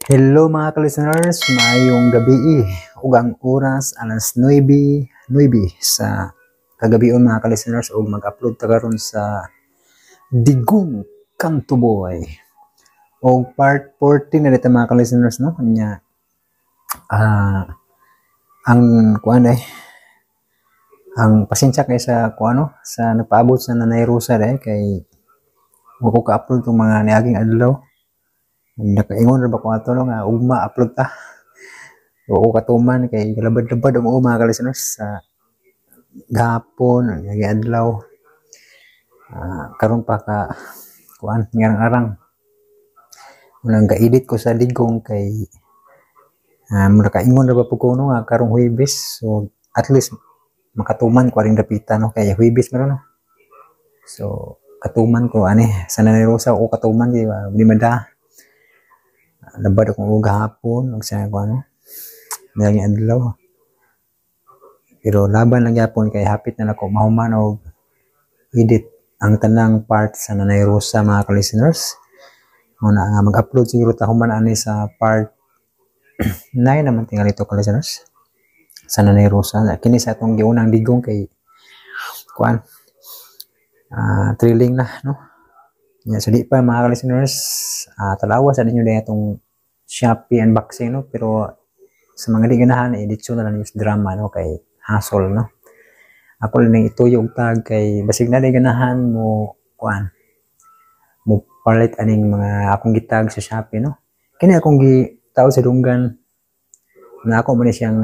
Hello, mga ka-listeners, maayong gabi ug ang oras alas 9:09 sa kagabion, mga ka-listeners, ug mag-upload ta karon sa Digong Kanto Boy. Og part 14 na dito, mga ka-listeners, no? Nya ang kuan ay ang pasensya kay sa kuan, no, sa nagpaabot sa Nanay Rosa dai kay wa ko ka-upload tong mga niaging adlaw. Nakaingon ra ba ko ato, no, nga ugma upload ta. Wa ko katuman kay labad-labad ang mga ka-listeners sa gahapon, niaging adlaw. Karon pa ka kuan ngarang-arang. Unang ga-edit ko sa Digong kay mura kaingon ra ba pud ko, no, nga karong Huwebes. So at least makatuman ko aring dapita, no, kay Huwebes man, no. So katuman ko ani sa Nanay Rosa ko katuman kay di mada. Labad akong gahapon ug sa kuan, no, niaging adlaw. Pero laban lang gyapon kay hapit na nako mahuman og edit ang tanang part sa Nanay Rosa, mga ka-listeners. Muna nga mag-upload siguro ta human ani sa part 9 naman tingali ito, ka-listeners. Sa Nanay Rosa. Kini sa atong giunang digong kay kuan thrilling na, no. Yeah, so di pa, mga ka-listeners, talawa sa ninyo dahil atong Shopee unboxing, no, pero sa mga di ganahan, edit na lang yung drama, no, kay hassle, no. Ako lang nang ituyo og tag kay basig na di ganahan mo kuan mo palit aning mga akong gitag sa Shopee, no. Kini akong gitaw sa dunggan na ako man siyang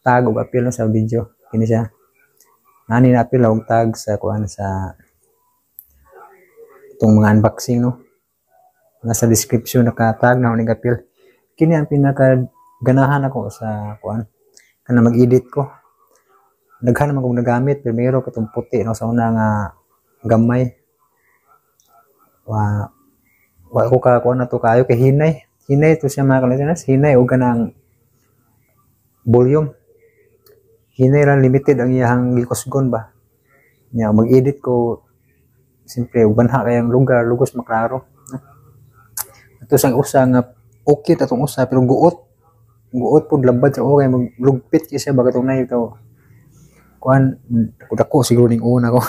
tag og apil, no, sa video. Kini siya nani na apil og tag sa kuan sa itong mga unboxing, no. Nasa description nakatag na ako ning apil. Kini ang pinaka ganahan ako sa kuan kana mag-edit ko. Daghan naman kong nagamit, primero katong puti, no, sa una nga gamay. Wa ko ka kuan na to kayo kay hinay. Hinay to siya, mga ka-listeners, hinay og kanang volume. Hinay ra, limited ang iyahang gikusgon ba. Nya mag-edit ko siyempre ug banha kayang lugar, lugos maklaro. No? Ato sang usa nga okay tatong usa pero guot. Guot pud, labad sa okay maglugpit kay siya ba katong nay to. Kuan dako siguro ning una ko.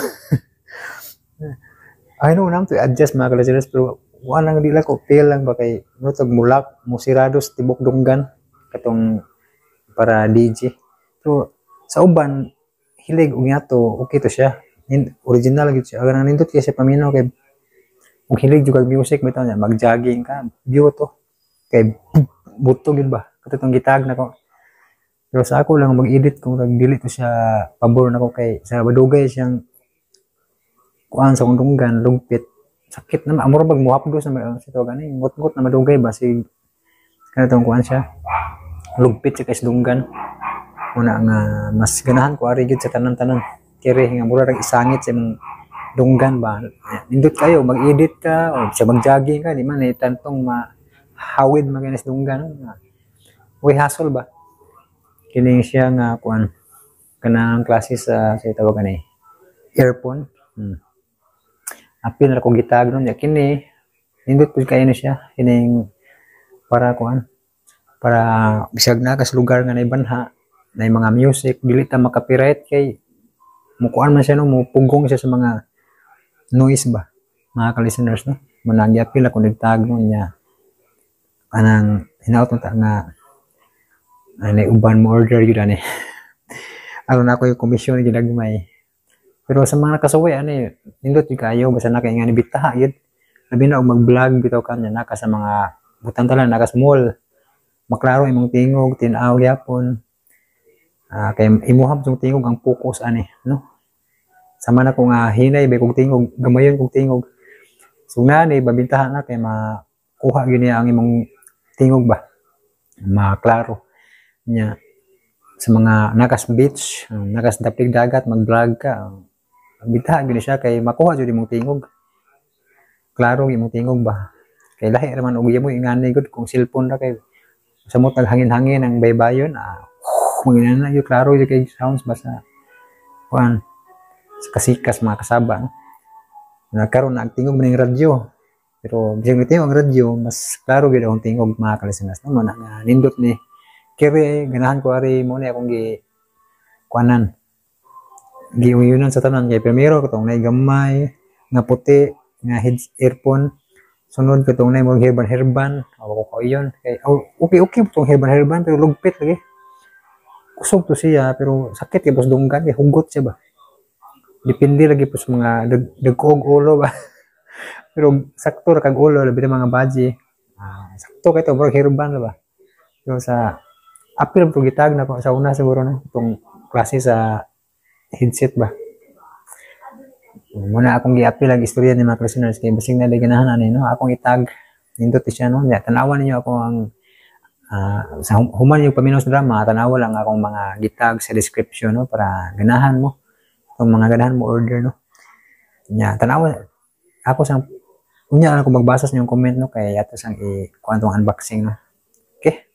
I know nam to adjust, mga ka-listeners, pero wala lang, di lang ko feel lang ba kay no tag mulak mo sirado sa tibok dunggan katong para DJ. Pero sa uban hilig og to okay to siya. Original gyud siya. Agang nindot kay siya paminaw kay ug hilig jud kag music bitaw niya, mag-jogging ka, view to. Kay buto gyud ba katong gitag nako. Pero sa ako lang mag-edit kung dili to siya pabor nako kay sa badugay siyang kuan sa akong dunggan, lugpit, sakit na amor bag muhapdos na sa tawag ani, ngot-ngot na madugay ba sig kanatong kuan siya, lugpit siya kay sa dunggan. Una nga mas ganahan ko ari gyud sa tanan-tanan kiri nga mura rag isangit sa imong dunggan ba. Nindot kayo mag-edit ka o sa mag-jogging ka, di man eh tantong mahawid man sa dunggan. Uy, hassle ba kini siya nga kuan kanang klase sa tawag ani, earphone. Apil ra ko gitag nun. Kini nindot pud kayo na siya, kining para kuan, para bisag na ka sa lugar nga naibanha na mga music, dili ta maka-copyright kay mukuan man siya, no, mupugong siya sa mga noise ba, mga ka-listeners, no. Manang giapil ako nagtag no niya kanang hinaut ta nga ay uban mo order gyud ani aron ako yung komisyon ginagmay. Pero sa mga nakasuway ani, nindot gyud kayo basta na kay nga ni bitaha gyud, labi na og mag-vlog bitaw ka niya naka sa mga butang talan naka sa mall, maklaro imong tingog, tin-aw gyapon. Kay imuha tong tingog ang focus ani, no. Sama na ko nga hinay ba kog tingog, gamayon kog tingog. So nani babintahan na kay makuha gyud niya ang imong tingog ba, maklaro niya. Sa mga nakas beach, nakas dapig dagat, mag-vlog ka, bitaha gyud siya kay makuha jud imong tingog, klaro imong tingog ba, kay lahi ra man og mo ingani gud kung cellphone ra, kay samot naghangin-hangin ang baybayon, mga na gyud, klaro jud kay sounds ba sa kuan, sa kasikas, mga kasaba, no? Nagkaroon na ang tingog maning radyo. Pero bisag nitimo ang radyo, mas klaro gyud akong tingog, mga kalistenas, no? Mao na nga nindot ni kere ganahan ko ari mo ni akong gi kuanan. Giuyunan sa tanan kay primero katong nay gamay nga puti nga head earphone, sunod katong nay murag herban-herban, awa ko kauyon kay oh, okay okay tong herban-herban pero lugpit lagi. Kusog to siya pero sakit kay bus dunggan kay hugot siya ba. Depende lagi po sa mga dagkoog ulo ba. Pero sakto ra kag ulo labi na mga baji. Sakto kay to murag herban ba. Pero sa apil to gitag na ko sa una siguro na itong klase sa headset ba. Muna akong gi-apil ang istorya ni mga listeners kay basig na ganahan ani, no, akong itag nindot siya, no. Nya tan-awan ninyo ako ang sa human yung paminaw sa drama, tanawa lang akong mga gitag sa description, no, para ganahan mo itong mga ganahan mo order, no. Nya tanawa ako sang unya lang ako magbasa sa inyong comment, no, kay ato sang i-kuan tong unboxing, no. Okay.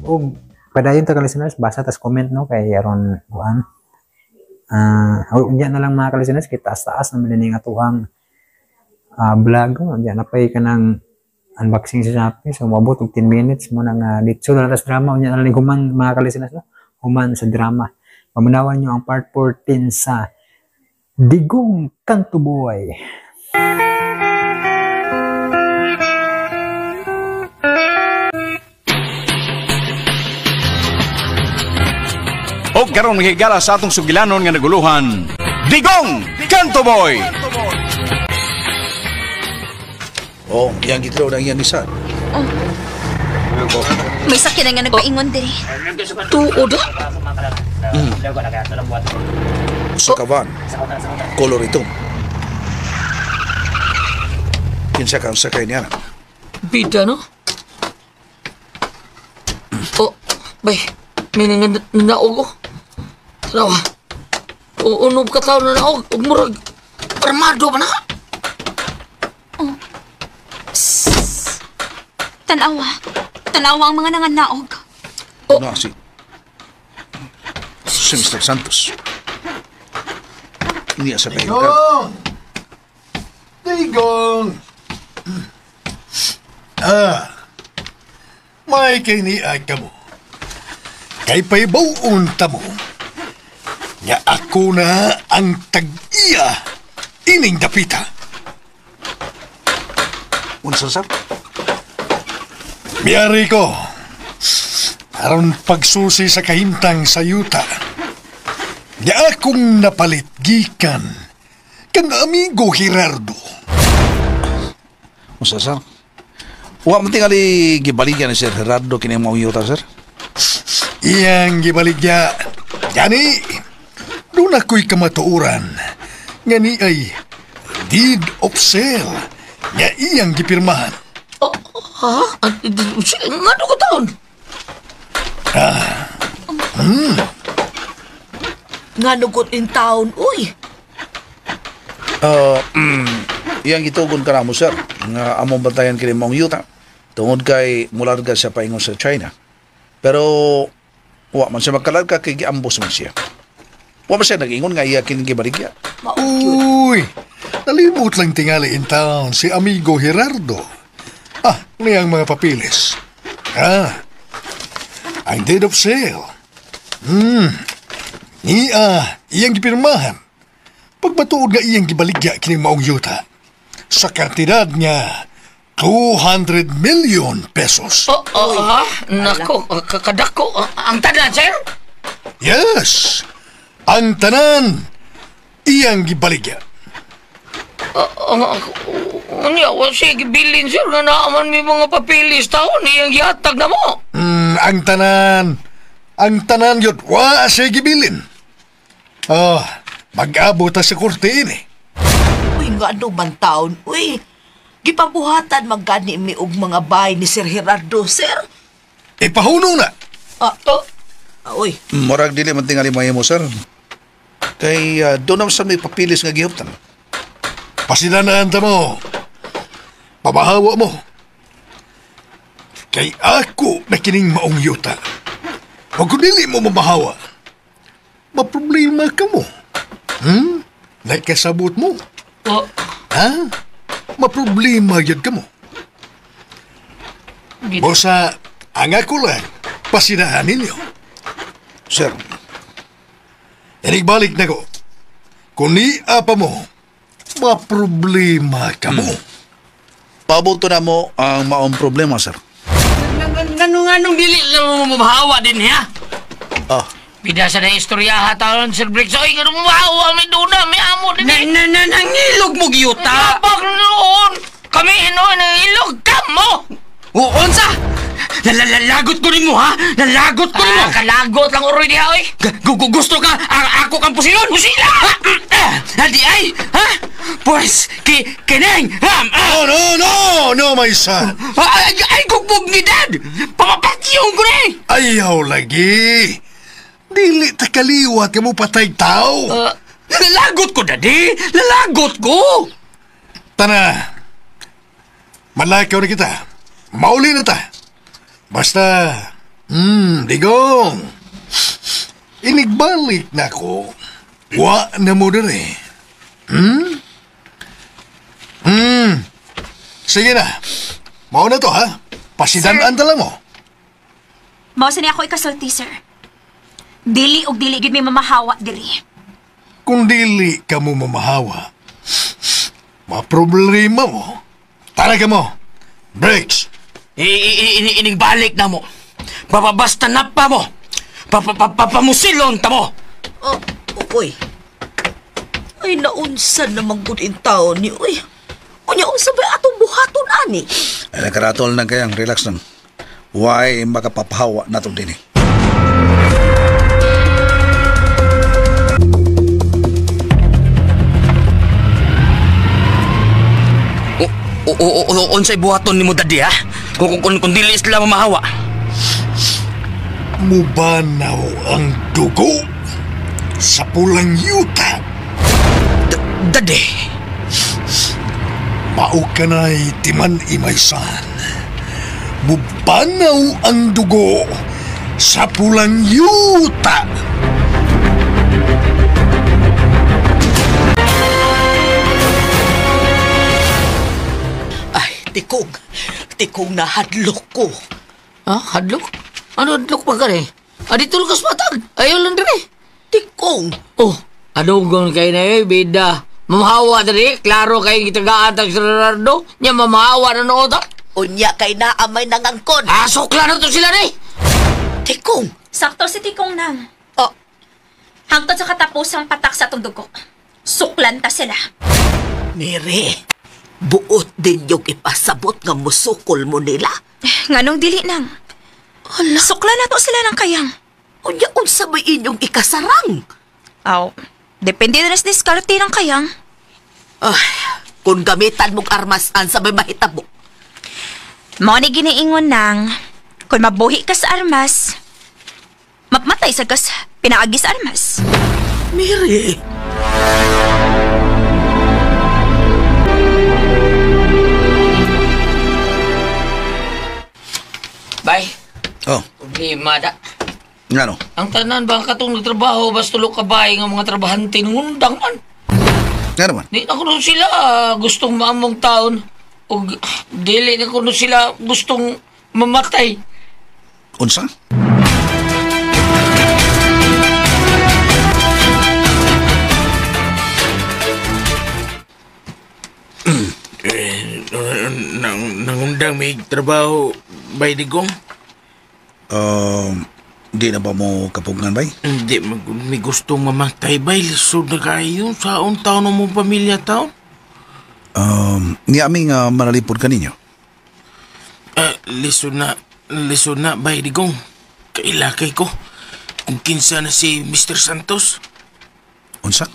Og padayon ta ka listeners, basa tas comment, no, kay aron kuan. Unya na lang mga ka-listeners, kay taas-taas naman din ang atuang vlog, no? Unya na pay kanang unboxing sa Shopee, so moabot og 10 minutes mo na nga ditso na tas drama. Unya na lang human mga ka-listeners, no, human sa drama. Pamunawan nyo ang part 14 sa Digong Kanto Boy. O karon mahigala sa atong sugilanon nga naguluhan, Digong Kanto Boy! Oh, iyang gitlo na iyang nisan. Oh. May sakit nga nagpaingon diri. Tuod. Sa kavan. Color itom. Kinsa kang sakay niya na? Bida, no? Oh, bay. May naog ko. Tarawa. Unob ka tao na naog. Ug murag armado ba na? Oh. Tanawa. Tanawa ang mga nanganaog. Oh. No, si Mr. Santos. Niya sa pahinga. Digong! Digong! Ah, may kiniay ka mo. Kay paibawon ta mo. Nga ako na ang tag-iya ining dapita. Unsa, sir? Miyari ko. Aron pagsusi sa kahimtang sa yuta. Nga akong napalit gikan kang amigo Gerardo. Unsa, sir? Wa man tingali gibaligya ni Sir Gerardo kini maong yuta, sir? Iyang gibaligya. Gani, doon ako'y kamatuoran. Nga ni ay deed of sale nga iyang gipirmahan. Oh, ha? Ngano ko taon? Ngano ko in town, uy. Iyang gitugon ka na mo, sir, nga among bantayan kini maong yuta. Tungod kay mularga siya paingon sa China. Pero wa man siya magkalarga kay giambos man siya. Wa man siya nag-ingon nga iya kini gibaligya. Uy, nalimot lang tingali in town si amigo Gerardo. Ah, niyang mga papilis. Ah, ang deed of sale. Niya, iyang gipirmahan. Pagmatuod nga iyang gibaligya kining maong yuta. Sa kantidad nga 200 million pesos. Oh, oh, ha? Nako, kakadako. Ang tanan, sir? Yes! Ang tanan, iyang gibaligya. Unya, wa siya gibilin, sir, nga naaman may mga papilis taon, iyang gihatag na mo. Ang tanan, yun, wa siya gibilin. Oh, mag-abot ta sa korte ini. Uy, nga ano man taon, uy. Gipabuhatan magani mi og mga bay ni Sir Gerardo, sir. Ipahuno na. Ah, Oh. ah, uy. Murag dili man tingali mahimo, sir. Kay doon naman sa may papilis nga gihuptan. Pasilanaan ta mo. Pabahawa mo. Kay ako na kining maong yuta. O kung dili mo mabahawa, maproblema ka mo. Nakasabot mo. Oh. Ha? Maproblema yun ka mo. Bosa, ang ako lang, pasinahan ninyo. Sir. Inigbalik na ko. Kung ni apa mo, maproblema ka mo. Pabuto na mo ang maong problema, sir. Nganong dili lang mo mahawa din, ha? Ah. Pida sa na istorya ha, taon, Sir Briggs. Oy, ganun mahawa, may duna, may amo din. Nangilog mo, giyuta! Kapag noon, kami hinoy, nangilog ka mo! O, unsa? Nalalagot ko nimo, ha? Nalagot ko nimo! Ah, kalagot lang uroy diha, oy! Gusto ka, ako kang pusilon! Pusila! Di ay! Ha? Pues, kineng! No, no, no! No, my son! Ay, gugbog ni Dad! Papapatyong ko na eh! Ayaw lagi! Dili ta kaliwat ka mo patay tao! Lalagot ko, Daddy! Lalagot ko! Tana! Malakaw na kita. Mauli na ta. Basta, digong. Inigbalik na ko. Wa na mo dere. Sige na. Mao na to, ha? Pasidan-an ta lang mo. Mao sa niya ako ikasulti, sir. Dili og dili gid may mamahawa diri. Kung dili ka mo mamahawa, maproblema mo. Tara ka mo. Breaks. Inigbalik na mo. Papabasta na pa mo. Papamusilon ta mo. Oh, uy. Ay, naunsan naman good in taon ni, uy. Unya, unsa ba atong buhaton, ani? Ay, nakaratol na kayang, relax lang. Why makapapahawa na itong dini? Unsay buhaton nimo, Daddy, ha? Kung dili sila mamahawa. Mubanaw ang dugo. Sa pulang yuta. Dade. Mao kanay timan imaysan. Mubanaw ang dugo sa pulang yuta. Ay, tikong. Tikong nahadlok ko. Ha? Hadlok? Ano hadlok pa ka rin? Adi tulog kas matag. Ayaw lang dire. Tikong. Oh, adugon kayo na eh, bida. Mamahawa diri, klaro kayo gitagaan tag si Gerardo. Nya mamahawa na noon ta. Unya kay naamay nangangkon. Ah, sukla na to sila ni. Tikong. Sakto si Tikong nang. Oh, Hangtod sa katapusang patak sa atong dugo. Suklan ta sila. Mary, buot din yung ipasabot nga musukol mo nila. Nganong dili nang. Hala. Suklan na to sila ng kayang. Unya unsa may inyong ikasarang? Aw, depende na sa diskarte ng kayang. Ay, kung gamitan mong armas sa may mahitabo. Mao ni giniingon nang, kung mabuhi ka sa armas, mapmatay sa kas pinaagi sa armas. Mary. Bay, Oh, problema da. ngano? Ang tanan ba katong nagtrabaho bas tulo ka bay nga mga trabahante ngundang man. Nga naman? Di na kuno sila gustong maamong taon ug dili na kuno sila gustong mamatay. Unsa? Nangundang may trabaho bay digong. Di na ba mo kapugngan bay? Hindi, may gustong mamatay bay. Lisod na kayo. Saon taon na mong pamilya taon? Ni aming manalipod kaninyo. Lisod na bay digong. Kailakay ko. Kung kinsa na si Mr. Santos. Unsa?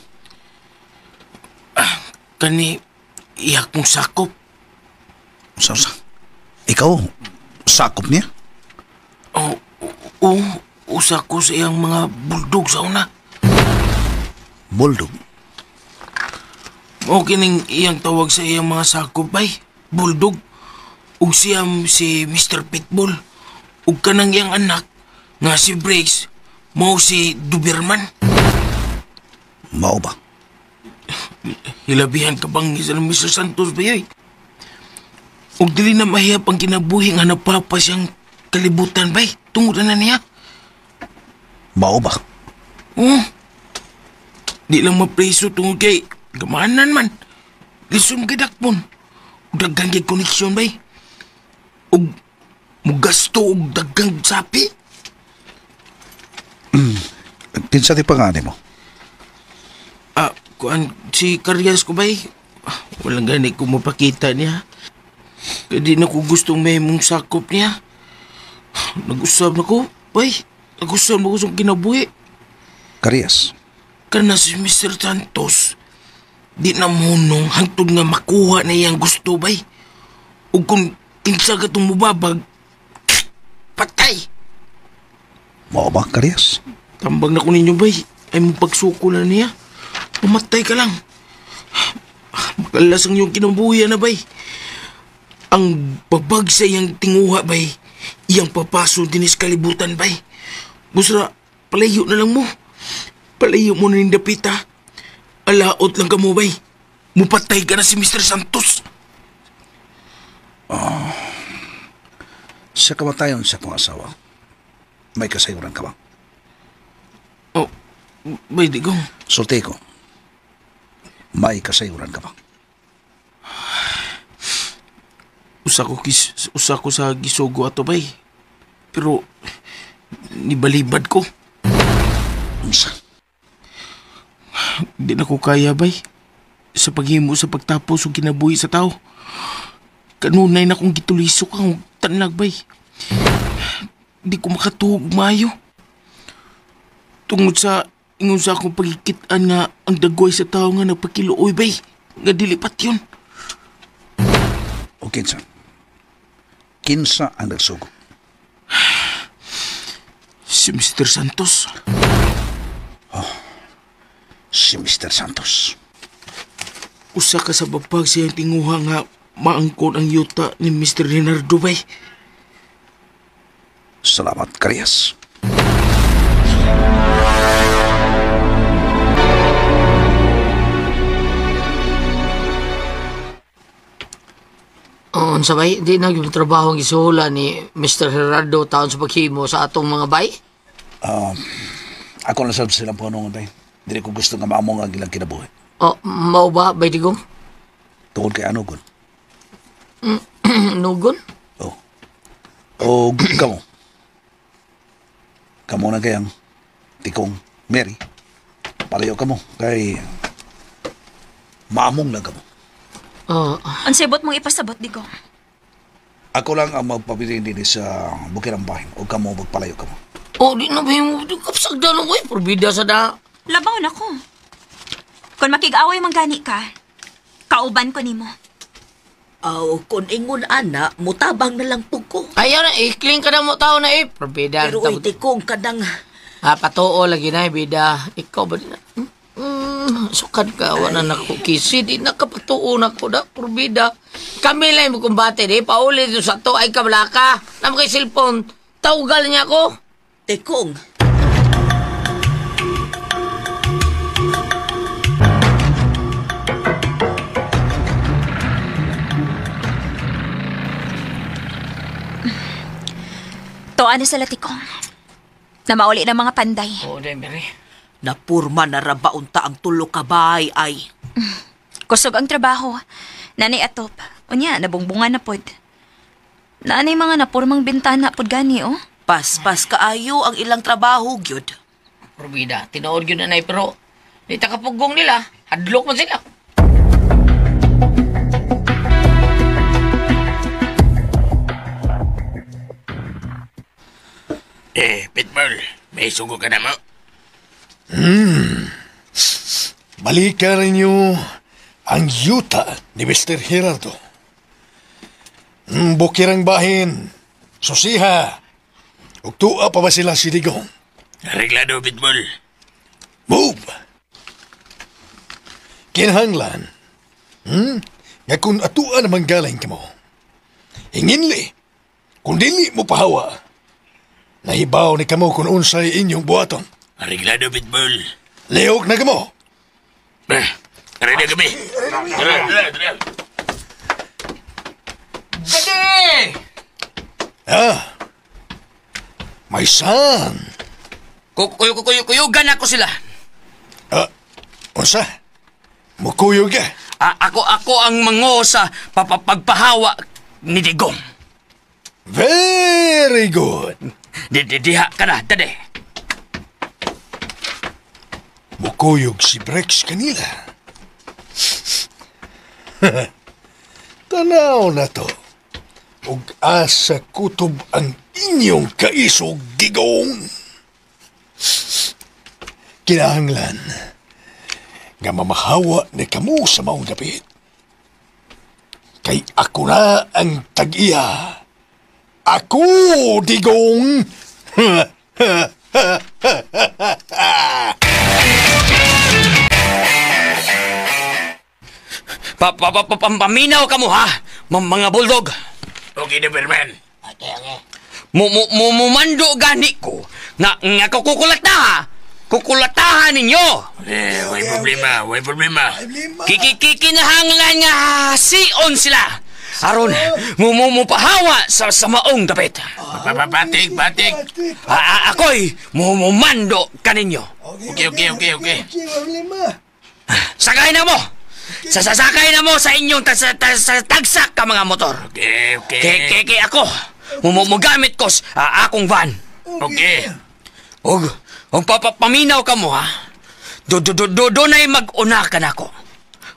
Kani, iyak mong sakop. Unsa, unsa? Ikaw, sakop niya? Oh, oh, usa ko sa iyang mga bulldog sa una. Bulldog? O kining iyang tawag sa iyang mga sakop bay, bulldog. Ug siyam si Mr. Pitbull. Ug kanang iyang anak nga si Briggs, mao si Duberman. Mao ba? Hilabihan ka bang isa ng Mr. Santos ba yoy? Ug dili na mahiyap ang kinabuhi nga napapa siyang kalibutan bay. Tungod na niya. Mao ba? Oo. Di lang mapreso tungod kay gamanan man. Lisod gidakpon. Ug daghan kay koneksyon bay. Ug mugasto og daghang sapi. Kinsa ti pangani mo? Ah, kuan si Karyas ko bay. Walang gani ko mapakita niya. Kaya di na ko gustong may mong sakop niya. Nag-usab na ko, bay. Nag-usab na ko sa kinabuhi. Karyas? Kana si Mr. Santos, di na munong hangtod nga makuha na iyang gusto, bay. Ug kung kinsa ka itong mubabag, patay! Mao ba, Karyas? Tambag na ko ninyo, bay. Ay mong pagsuko na niya. Pumatay ka lang. Makalas ang iyong kinabuhi na, bay. Ang babag sa iyang tinguha, bay. Iyang papaso din sa kalibutan, bay. Busra, palayo na lang mo. Palayo mo na ning dapita. Alaot lang ka mo, bay. Mupatay ka na si Mr. Santos. Oh. Sa kamatayon sa kong asawa, may kasayuran ka ba? Oh, bay, di ko. Sulti ko, may kasayuran ka ba? Usa ko sa gisugo ato, bay. Pero, nibalibad ko. Unsa? Di na ko kaya, bay. Sa paghimo sa pagtapos o kinabuhi sa tao. Kanunay na kong gitulisok ang tanlag, bay. Di ko makatuog maayo. Tungod sa ingon sa akong pagkikitaan nga ang dagway sa tao nga nagpakiluoy, bay. Nga dilipat yun. O kinsa? Kinsa ang nagsugo? Si Mr. Santos. Oh, si Mr. Santos. Usa ka sa babag siyang tinguha nga maangkon ang yuta ni Mr. Leonardo bay. Salamat, Karias. Oo, unsa bay, di na yung trabaho ang gisuhula ni Mr. Gerardo taon sa paghimo sa atong mga bay. Ako na sab silang panungon bay. Dili ko gusto nga maamong ang ilang kinabuhi. O, mao ba, bay digong? Tungod kay ano gon? Nugon? Oh. O kamo. Kamo na kayang tikong Mary. Palayo kamo kay maamong lang kamo. Oo. Unsay bot mong ipasabot, Digong? Ako lang ang magpabilin din sa bukid ang bahin o kamo magpalayo kamo. Oh, di na ba yung kapsagdan ko eh. Probida sa da. Labaw na ko. Kung makig-away man gani ka, kauban ko nimo. Aw, kung ingon ana, mutabang na lang pug ko. Ayaw na, ikling ka na mo tao na eh. Probida. Pero oy, tikong kadang Ha, patoo lagi na, eh, bida. Ikaw ba din na? Sukad ka, wala na ko kisi. Di na kapatuo na ko da, probida. Kami lang mo kumbate, di. Pauli dito sa to, ay kablaka. Naman kay cellphone, tawgal niya ko. tikong. Tuwa na sila, Tikong. Na mauli ng mga panday. Oo, di, Mary. Napurma na ra ba unta ang tulo ka bay ay. Kusog ang trabaho. Nanay atop. Unya, nabungbungan na pod. Naanay mga napurmang bintana pod gani, oh. Paspas kaayo ang ilang trabaho gyud. Probida, tinuod yun na pero di ta kapugong nila. Hadlok man sila. Eh, Pitbull, may sugo ka na mo. Balikan ninyo ang yuta ni Mr. Gerardo. Bukirang bahin, susiha, ug tuwa pa ba sila si Digong? Reglado, Pitbull. Move! Kinahanglan, nga kung atua naman galing kamo, hinginli, kung dili mo pahawa, nahibaw ni kamo kung unsay inyong buhaton. Reglado, Pitbull. Lihok na kamo! Ready kami. Tara, tara, tara. Daddy! Ah, my son. Kuyugan ako sila. Ah, unsa? Mukuyog ka? Ako ang mango sa pagpahawa ni Digong. Very good. Diha ka na, Daddy. Mukuyog si Brex kanila. Tanaw na to. Ug asa kutob ang inyong kaisog, Digong. Kinahanglan nga mamahawa ni kamo sa maong dapit. Kay ako na ang tag-iya. Ako, Digong! Paminaw ka mo, ha? Mga bulldog. Okay na, Berman. Mumando gani ko nga kukulata, ha? Kukulatahan ninyo. Eh, way problema, way problema. Kikinahanglan nga sion sila. Aron, mumupahawa sa maong dapit. Papapatik, patik. Ako'y mumumando kaninyo. Okay, okay, okay, okay. Sakay na mo! Sasasakay na mo sa inyong tagsak ka mga motor. Okay, okay. Kaya ako, mumugamit ko sa akong van. Okay. Og papapaminaw ka mo, ha? Dunay mag-una ka na ako.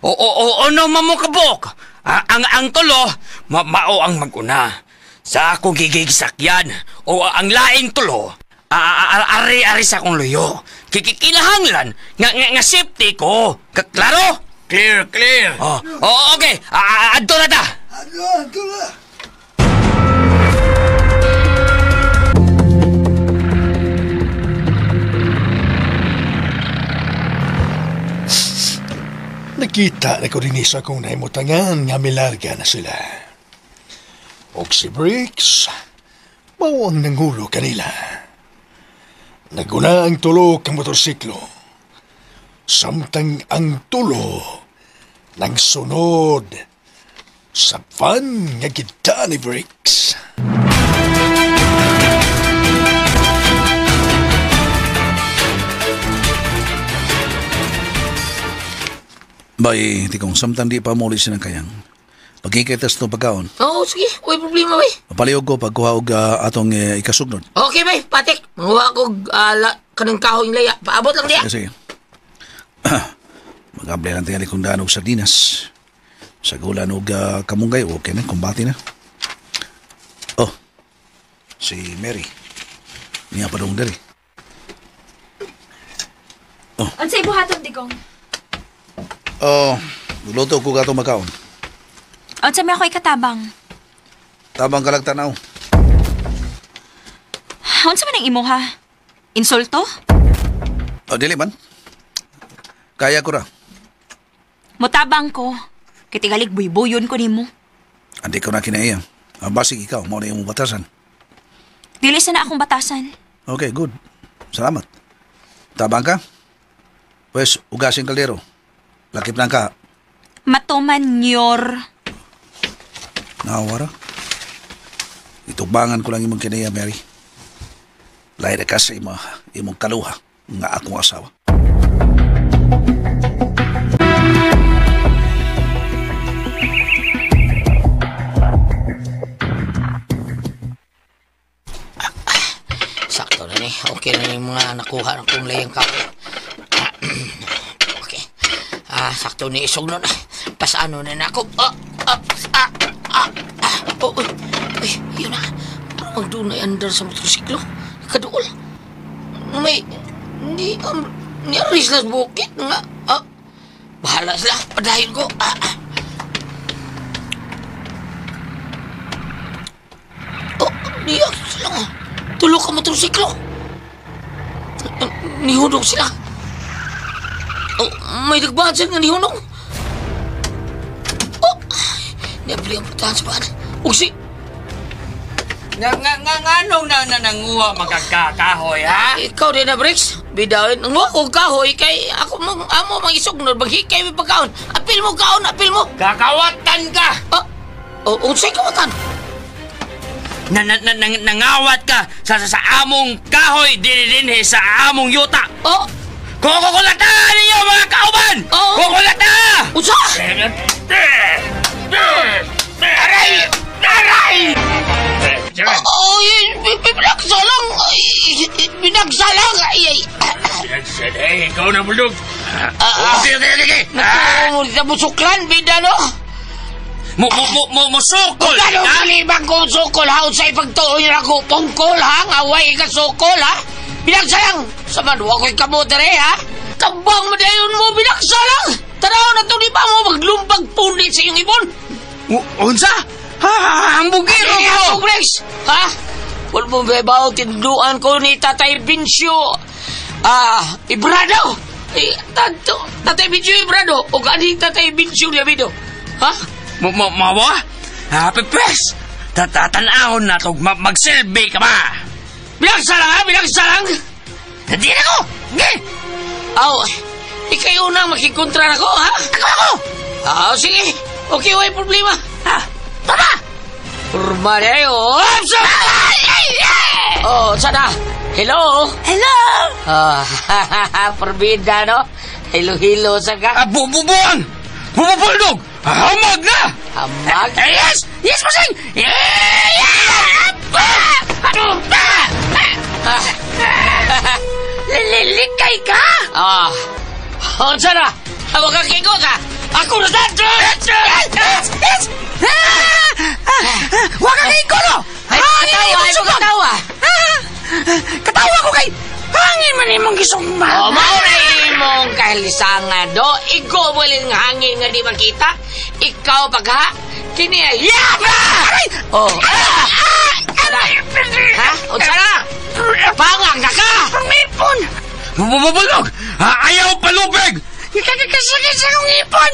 O, ano mamukabok? Ang tulo, mao ang mag-una. Sa akong gigigsakyan, o ang laing tulo, ari-ari sa akong luyo. Kikinahanglan, nga safety ko. Klaro? Clear, clear. Oh, okay. Adto na ta. Adto na. Nagbanta na ko din sa akong nahimutangan nga milarga na sila. Og si Briggs, mao ang nangulo kanila. Naguna ang tulo kang motorsiklo. Samtang ang tulo nang sunod sa van nga kita ni Briggs. Bay, di kong samtang di pa muli siya ng kayang. Pagkikitas itong pagkaon. Oo, sige. Uy, problema, bay. Palihog ko pagkuha og atong ikasugnod. Okay, bay. Patik. Manguha ko kanang kahoy laya. Paabot lang diya. Sige, sige. Mag-abli lang tingali kong daan og sardinas. Sa gulan og kamunggay, okay na. Kumbati na. Oh, si Mary. Niya pa dong diri. Oh. Unsay buhaton, Digong? Oh, luto ko gatong magkaon. Unsa may ako ikatabang? Tabang kalag tanaw. Unsa man ang imo ha? Insulto? Oh, dili man. Kaya ko ra. Mutabang ko. Kitigalig buybuyon ko nimo. Andi ko na kinaiya. Basig ikaw, mao na imong batasan. Dili sa na akong batasan. Okay, good. Salamat. Tabang ka? Pwes, ugasin kaldero. Lakip lang ka. Matuman nyor. Nawara. Itubangan ko lang imong kinaiya, Mary. Lahi na ka sa imong kaluha nga akong asawa. Sakto na ni. Okay na yung mga nakuha ng kong layang kahoy. Okay. Sakto ni isog nun. Pasano na na ako. Oh, uy. Uy, yun na. Parang doon na andar sa motorsiklo. Kaduol. May, ni, ni aris las bukit nga. Bahala sila. Padayon ko. Oh, niyak sila nga. Tulo ka motorsiklo. Nihunong sila. Oh, may nagbahan sila nga nihunong. Oh, niabli ang putahan sa baan. Ugsi! Nga, nganong na nanguha magkakahoy, ha? Ikaw din na, Briggs. Bidawin. Nanguha ko kahoy kay ako mong amo mang isugnod. Maghikay may pagkaon. Apil mo kaon, apil mo. Kakawatan ka! Oh, unsay kawatan? Nangawat ka sa among kahoy dinhe sa among yuta. Oh! Kukulata ninyo mga kauban! Oh! Kukulata! Unsa? Aray! Aray! Oh, binagsalang! Binagsalang! Ay, ay! Eh, ikaw na bulog. Okay, okay, okay. Naku, busuklan, bida, no? Musukol! Kano kalibang kong sukol, ha? Unsay pagtuon niyo ako, pungkol, ha? Ngaway ka sukol, ha? Binagsalang! Sa manuwa ko'y kamotere, ha? Kabang madayon mo, binagsalang! Tanaw na ito, di ba mo maglumbag punit sa iyong ibon? Unsa? Ha? Hambugiro ko! Briggs! Ha? Wala mo ba tinduan ko ni Tatay Vincio? Ibrado! Tatay Vincio Ibrado! O gani Tatay Vincio Labido? Ha? Mawa? Ha, Pepes! Tatanahon na ito, magsilbi ka ba? Binagsalang ha? Binagsalang! Hindi na ko! Hindi! Aw, ikaw unang makikontra na ko, ha? Ako! Aw, sige. Okay, way problema. Ha? Tama! Forma na yun. Oh, sana. Hello? Hello! Forbida, no? Hello-hello sa ka. Bububuang! Bububuldog! Hamag na! Hamag? Yes! Yes, masing! Lilikay ka! Unsa na? Ako ka kingo ka! Ako na sa... Yes! Wag ka kingo, no! Ay, katawa! Ay, katawa! Katawa ko kay... Hangin man imong gisugma. Oh, mao na imong kahilisangan, do. Igo mo lang hangin nga di makita. Ikaw pagha, kini ay yaba! Aray! Oh. Aray! Ha? Unsa na? Pangag na ka! Pangipon! Bubulog! Ayaw palubig! Kasakit sa akong ipon!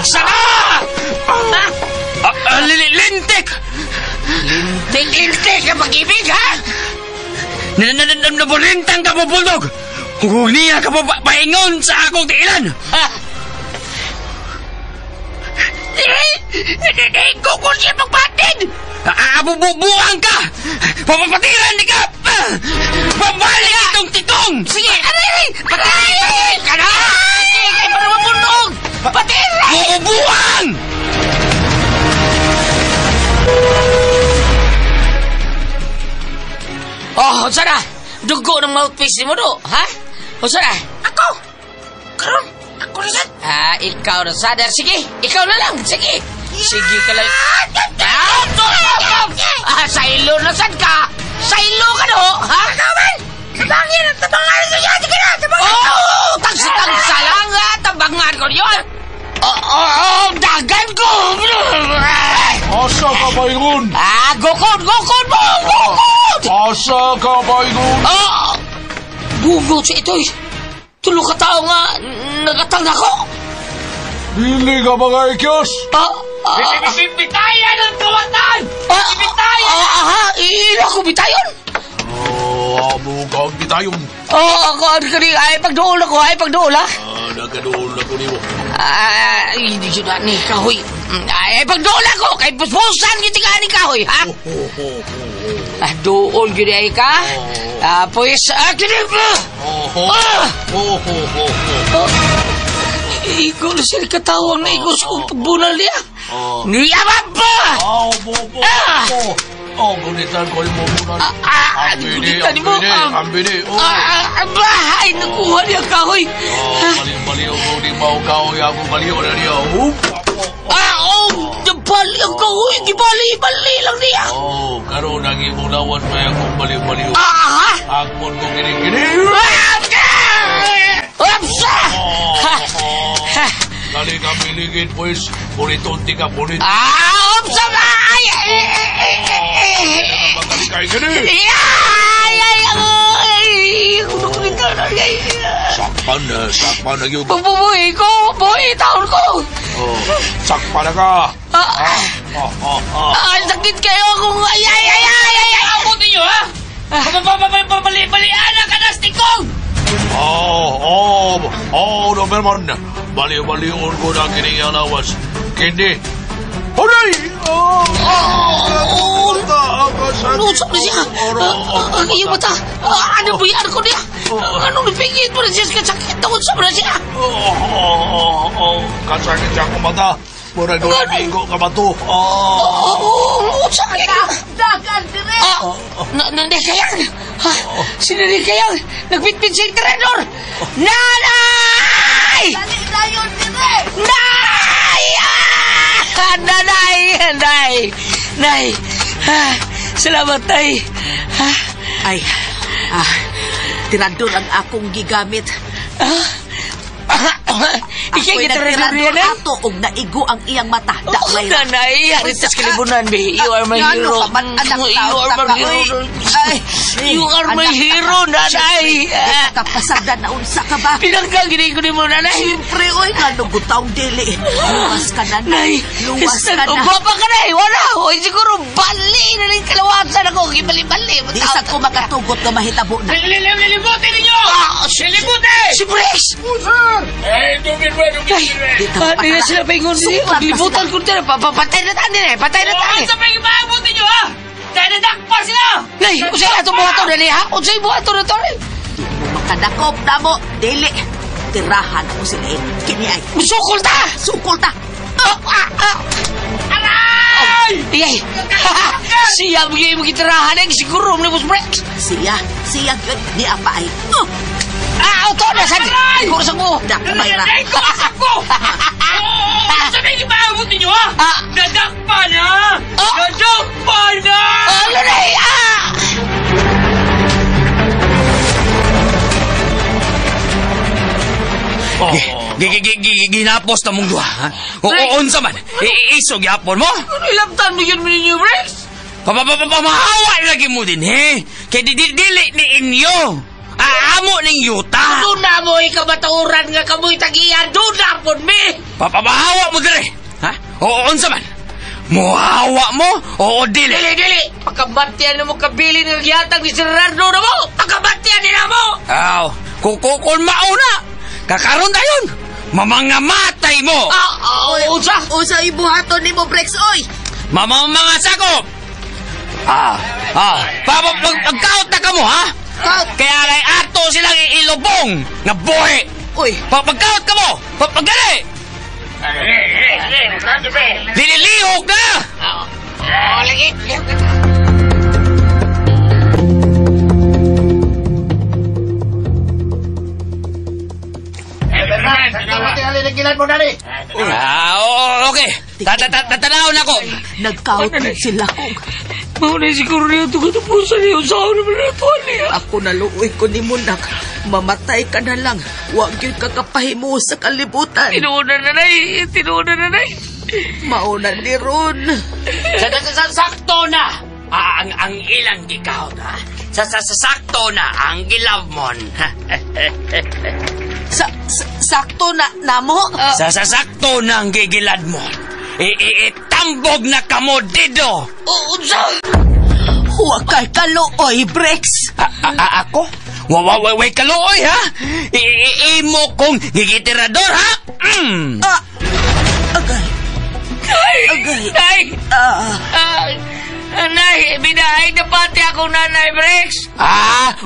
Sana! Lintik! Lintik! Lintik ang pag-ibig, ha? Nabulintang ka mo, Bulldog! Huwag niya ka mo paingon sa akong tiilan! Ha? Kukul siya pagpatid! Abububuang ka! Papapatiran ni ka! Pabalik itong titong! Sige! Aray! Patay! Ka na! Ay, para mabundog! Patiran! Bububuang! Oh, sana! Dugo ng mouthpiece mo do, ha? O sana? Ako! Karon, ako na sad. Ah, ikaw na sad. Sige, ikaw na lang. Sige. Sige ka lang. Ah, sa ilo na sad ka. Sa ilo ka do, ha? Ikaw man! Tabangin ang tabangan ko yan. Sige na, tabangan ko. Oh, tagsa-tagsa lang, ha? Tabangan ko yun. Oh, dagan ko. Asa ka baygon? Ah, gukod, gukod mo! Gukod! Asa ka baygon? Ah! Bugot sa ito'y. Tulo ka tao nga nagatang ako. Dili ka mga ikyos! Bitayan ang kawatan! Bitayan! Aha! Ila ko bitayon! Oh, amo ka ang bitayon. Oh, ako ang kani ay pagduol ako, ay pagduol ha. Ah, nagaduol ako nimo. Ay, hindi siya na ni kahoy. Ay, pagduol ako kay puspusan gid ka ni kahoy, ha? Ah, duol gid ay ka. Ah, pues, kini ba? Ah! Ikaw na siya katawang na ikaw sa kong pagbunal niya. Niya ba ba? Oh, bo, bo, bo. Oh, gunitan ko yung bunal. Ah, gunitan mo. Ambini, oh. Ba, ay, nakuha niya kahoy. Oh, baliw, baliw ko, di ba kahoy ako, baliw na niya. Ah, oh, bali ang kahoy, di bali, bali lang niya. Oh, karoon ang imong lawan may akong baliw, baliw. Ah, Akmon ko gini, gini. Upsa! Dali ka miligid, boys. Buniton, di ka bunit. Ah, upsa ba? Ay, Dali ka gini. Ay, ay, ay, ay, Sakpan na, sakpan na yun. Bubuhi ko, buhi taon ko. Oh, sakpan na ka. Ah, sakit kayo akong, ay, ay, ay, ay, ay, ay. Abot ninyo, ha? Pabalian ka na, stikong! Oh, oh, oh, Doberman. Baliw-baliw ko na kining lawas. Kini. Horay! Oh! Oh! Ano sa siya? Ang iyong mata. Ano ba yan ko niya? Anong nipigit mo na siya? Kasakit ako sa na siya. Oh, oh, oh, kasakit siya akong mata. Murag doon bigo ka ba to? Oh, oh, sakit. Dagan dire! Nanay kayang! Si Nanay kayang! Nagbitbit sa tirador! Nanay! Dali dayon dire! Nay! Ah! Nanay! Nay! Nay! Salamat, Nay! Ay, tirador ang akong gigamit. Ikay Ako'y gitirador niya nagtirador na? ato og naigo ang iyang mata. Damay ra. Nanay, haritas kalibunan, be. You are my Ngano hero. ka man, anak You taon are ta my ka, hero. oy. Ay, You are my anak ta hero, ka. nanay. Siyempre, di ka kapasagdan na unsa ka ba? Pinanggang gini ko ni mo, nanay. Siyempre, oy, nga lugutaw dili. Luwas ka na, Nay, Luwas ka na. Gwapa ka na, eh. Wala. Oy, siguro, bali na rin kalawasan ako. Gibali-bali. Di sa ko makatugot nga mahitabo na. Lilimutin ninyo! Lilimutin! Si Brex! Eh, dumir ba, dumir Di ka Di na sila paingon. Suklat na Libutan sila. ko na. Papatay na tani eh. Patay na tani. Sa may maabot ninyo, ha? Dadadakpa sila! Nay, unsay ato buhaton na niya? Unsay buhaton na to? Di mo makadakop na mo. Dili. Tirahan ako sila eh. Kini ay. Musukol ta! Sukol ta. Aray! Iyay! Siya mo gitirahan ang siguro mo ni Boss Brex. Siya. Siya gyud ni apa ay. Oh, Ah, auto na sad. Siguro sa ko. Dakmay ra. Ay, kumasak ko! Sa may maabot ninyo, ha? Ah. Dadakpa na! Ah. Dadakpa na! Ah, Lunay! Ah! Ginapos na mong duha, ha? O, unsa man? Iso gyapon mo? Ano ilabtan mo yun ninyo, Brex? Pamamahawa lagi mo din, he? Kay dili ni inyo. Aamo ning yuta. Doon na mo ikabaturan nga kamoy tagiya. Doon na po mi. Papamahawa mo dire. Ha? Oo, unsa man? Muhawa mo? Oo, dili. Dili, dili. Pagkabantian na mo kabilin ng gihatag ni Sir Rardo na mo. Pagkabantian nila mo. Aw, kukukul mauna. Kakaroon dayon. Mamangamatay mo. Ah, unsa? Unsa ibuhaton nimo, Brex, oy? Mamamanga sakop. Pagkaot na kamo, ha? Kaut. Kaya kay ato silang iilubong nga buhi. Uy. Pagkaot ka mo. Paggali. Dililihok na. Oh, lagi. Ah, okay. Tatanaw na ko. Nagkaot sila kong. Mauna siguro niya ito katapusan niya. Usawa naman na ito niya. Ako naluoy ko ni Munak. Mamatay ka na lang. Huwag yun kakapahimo sa kalibutan. Tinuuna na nay. Tinuuna na nay. Mauna ni Ron. Sakto na. Ang ilang gikaot, ha? Sakto na ang gilavmon. Sakto na namo? Sakto na ang gigiladmon. Itambog na kamo dito. Unsa? Huwag kay kaluoy, Brex. Ako? Wawawaway kaluoy, ha? Imo kong gigitirador, ha? Mm. Agay. Agay. Nay! Nay, binahay na pati akong nanay, Brex.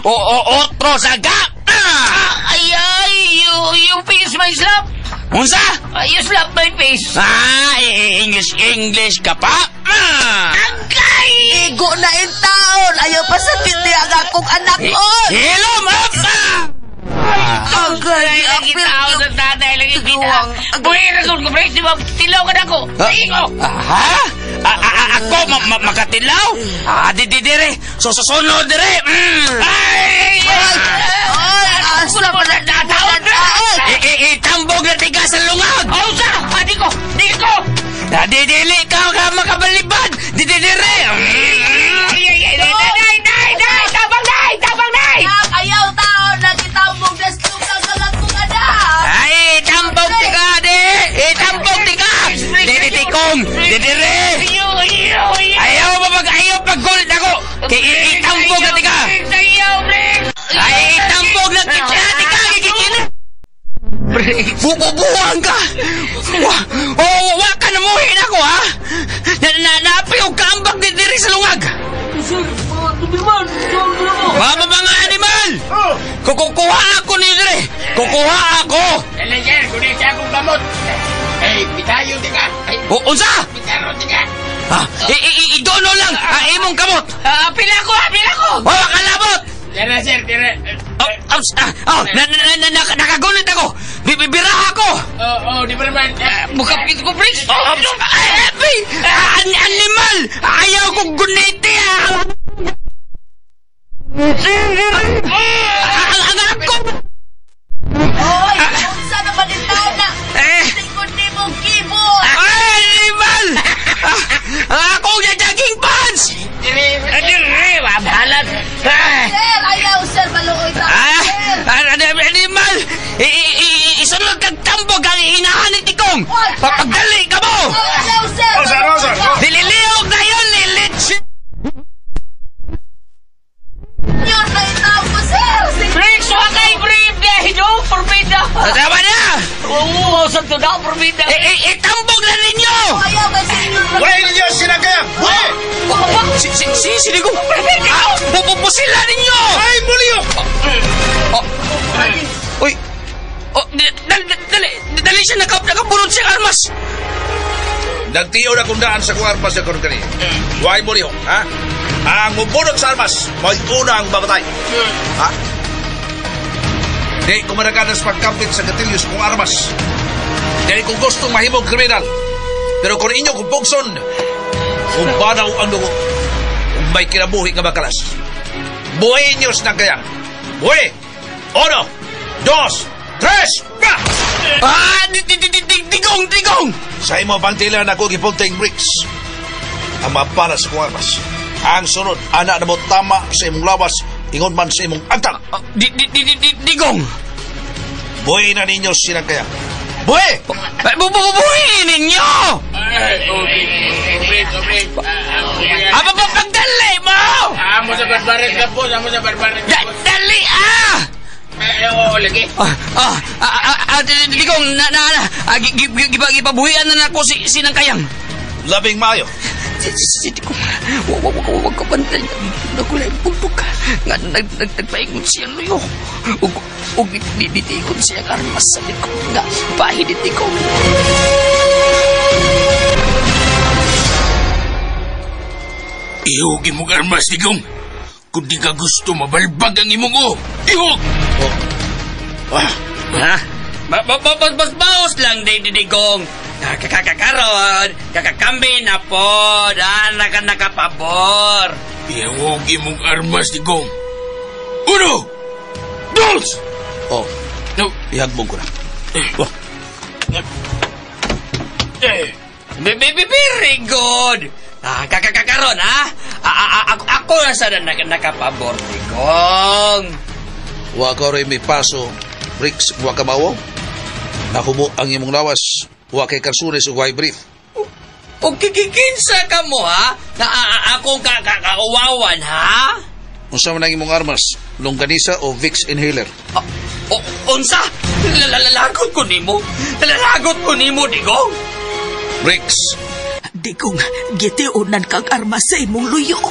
Otro saga. Ay, ay, you face my slap. Unsa? You slap my face. English ka pa? Agay! Igo na in taon. Ayaw pa sa ang akong anak, oy. Hello, mapa! Agay, Lagi tao sa tatay, lagi kita. Buhay na ko, Brex, di ba? Tilaw ka na ko. Igo! Ha? Ako, makatilaw? Di, dire. So, susunod, dire. Ay! Ay, asa pa na tataon? Itambog na tiga sa lungag! Oh, sa! Di ko! Di ko! Dili ka makabalibad! Di, dire! Ay, nay, nay, nay! Tabang, nay! Tabang, nay! Ayaw taon na kitambog na slugag ang akong anak! Ay, tambog tika, di! Itambog tika! Di, tikong! Di, dire! Ayaw ba mag-ayaw paggulit ako? Kay itambog na tika! Ay, itambog na tika, tika! Gigikina! Bububuhan ka! Wa ka namuhin ako, ha? Napi o kaambag di diri sa lungag! Mga animal! Kukuha ako ni dire! Kukuha ako! Dali, sir! Kunin siya akong gamot! Ay, bitayo tika! Unsa? Bitaro tika! Idono lang! Imong kamot! Pila ko! Pila ko! Wa ka labot! Tira, sir! Tira! Nakagunit ako! Bibiraha ako! Oo, di ba naman? Bukapit ko, please! Animal! Ayaw kong guniti, ha! Ang ako! Oy! Unsa naman yung tao na? Tingkod ni mong keyboard! Ay, animal! Akong jogging pants! Dire, mabalat! Sir, ayaw, sir! Maluoy sa sir! Animal! Isunod kag tambog ang inahan ni Tikong! Papagdali ka mo! Ayaw, sir! Rosa! Dililihok na yun, lilits! Yun na itaw ko, sir! Brex, wakay, brief na! No, forbida! Tama na! Oo, sa to na, forbida! Itambog na ninyo! Ayaw, kay senyor! Why ninyo sinagayang? Why? Sinigo! Pupusila ninyo! Ay, muliyok! Uy! Dali! Dali siya! Nakabunod siya armas! Nagtiyo na kung daan sa kong armas sa karon kani. Why muliyok, ha? Ang mubunod sa armas, may una ang mamatay. Ha? Di ko managanas pagkampit sa gatilyo sa kong armas. Di ko gustong mahimong kriminal. Pero kung inyo kong pugson, mubanaw ang dugo. Kung may kinabuhi nga makalas. Buhay niyo sa kaya. Buhay! Uno, dos, tres, pa! Digong! Digong! Sa imo pantila na ako gipunting bricks. Ang mapara sa kong armas. Ang sunod, anak na mo tama sa imong lawas, ingon man sa imong agtang. Digong! Buhi na ninyo sinang kaya. Buhi! Buhi ninyo! Aba ba pagdali mo? Amo sa barbaret ka po, amo sa barbaret ka po. Dali ah! Oo, lagi. Digong, gipabuhian na nako sinang kayang. Labing maayo. Digong, wag ka bantay. Nakulay pulpok ka. Nagpaingon siyang luyo. Ug nitigon siyang armas sa likod nga. Pahid digong. Ihog imong armas, Digong. Kung di ka gusto, mabalbag ang imong o. Ihog! Oh. Ha? Baos lang, Digong. Kakakaroon, kakakambi na po, nakapabor. Ihog imong armas, Digong. Uno! Dos! Oh, no. Ihagbog ko na. Oh. Very good! Kakakaroon, ha? Ako na sana nakapabor, Digong. Wa ka rin may paso, Rix, wa ka mawo. Nahubo ang imong lawas. Wa kay karsunes o way brief. O kikikinsa ka mo, ha? Na akong kakauwawan, ha? Unsa man ang imong armas? Longganisa o Vicks inhaler? Unsa? Lalagot ko nimo. Lalagot ko nimo, Digong. Rix. Digong, gitiunan kag armas sa imong luyo.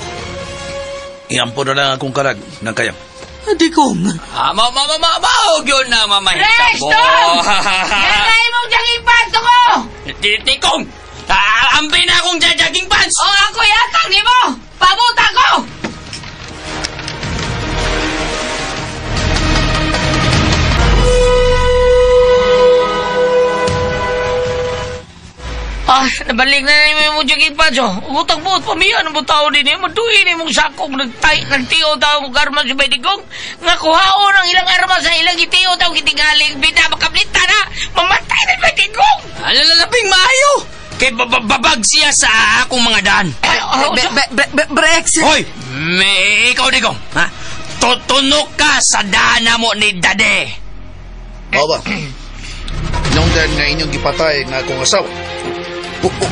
Iampo na lang akong kalag ng kayang. Digong. Mao yun na mamahita mo. Rexton! Nanay mong jogging pants ako! Tikong! Ambi na akong jogging pants! O ako yatang nimo! Pabuta ko! Ah, nabalik na na yung jogging pants, oh. Ubutang-buot pa miya, anong butaw din eh. Maduin yung sakong nagtiyo daw ang armas si Baydigong. Nga kuhaon ang ilang armas sa ilang itiyo daw gitingaling. Bida, makablita na! Mamatay na Baydigong! Alalabing maayo! Kay babag siya sa akong mga daan. Brex! Hoy! Ikaw, Digong, ha? Tutunok ka sa daan na mo ni Dade. Oo ba? Nung dahil nga inyong gipatay nga akong asawa.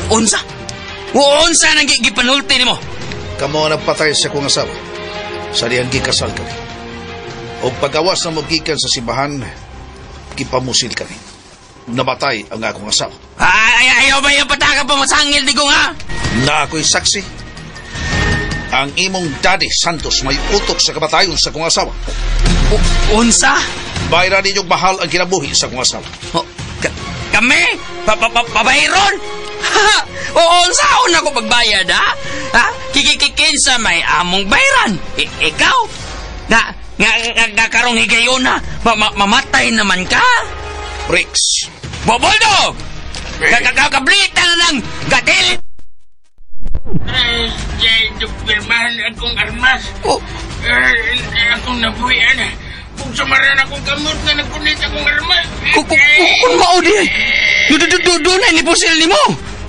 Unsa? Unsa nang gipanulti nimo? Kamo ang nagpatay sa akong asawa. Sa dihang gikasal kami. O pagawas na mogikan sa simbahan, gipamusil kami. Namatay ang akong asawa. Ay, ayaw ba yung pataka pa masangil, Digong, ha? Na ako'y saksi. Ang imong daddy, Santos, may utok sa kamatayon sa akong asawa. Unsa? Bayran ninyong mahal ang kinabuhi sa akong asawa. Kami? Pabayron? Oo, saan ako pagbayad, ha? Ha? Kikikinsa may among bayran. Ikaw? Nga karong higayon na, mamatay naman ka? Rex. Boboldo! Kakablita na ng gatil! Ay, pirmahan akong armas. Oh. Akong nabuhian. Kung samaran akong kamot nga nagpunit akong armas. Kung mao di, doon ay ni pusil ni mo.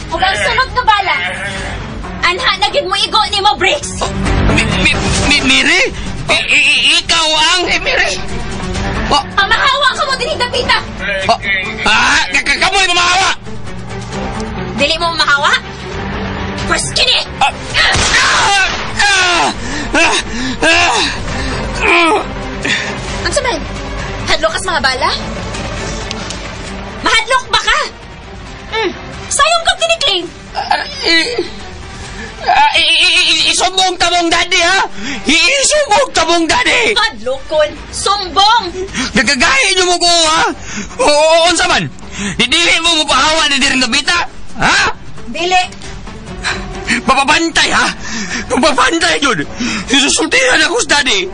Ug ang sunod nga bala, anha na gid mo igo ni mo, Briggs. Miri? Ikaw ang... Miri? Pamahawa ka mo dinhi dapita. Kamoy mamahawa! Dili mo mamahawa? First kini! Unsa man? Hadlok kas mga bala? Mahadlok ba ka? Sayong kag tinikling. Isumbong tabong daddy, ha? Isumbong tabong daddy! Hadlokon! Sumbong! Nagkagahin niyo mo ko, ha? Oo, unsa man? Dili mo mapahawa ni Diring Gabita? Ha? Dili. Papabantay, ha? Papabantay yun! Susultihan ako sa daddy!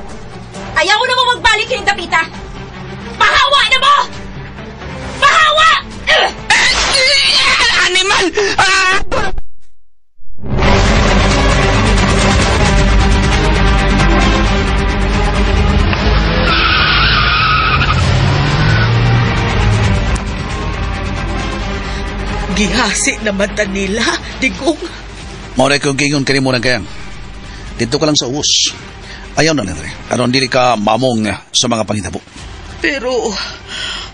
Ayaw na mo magbalik kining dapita! Pahawa na mo! Pahawa! Animal! Gihasi naman ta nila, Digong. Mao na kong gingon kanimo nang kayang. Dito ka lang sa ubos. Ayaw na lang, aron dili ka mamong sa mga panghitabo. Pero,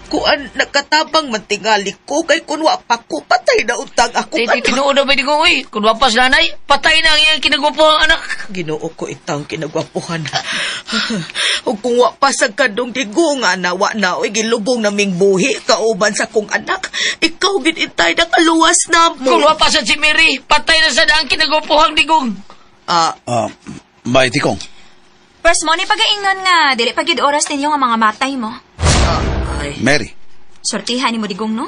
kuan nakatabang man tingali ko kay kun wa pa ko patay na utang ako Ti tinuod na ba Digong uy? Kung wapas nanay, patay na ang iyang kinagwapuhang anak. Ginoo ko itang kinagwapuhan. Ug kung wa pa sa kadong Digong nga nawa na oy gilubong naming buhi kauban sa kong anak. Ikaw gid intay nakaluwas na mo. Kung wapas si Mary, patay na sad ang kinagwapuhang Digong. Bay Tikong. Pwes mo ni pagaingnon nga, dili pa gyud oras ninyo nga mga matay mo. Mary. Sortihan ni mo Digong, no?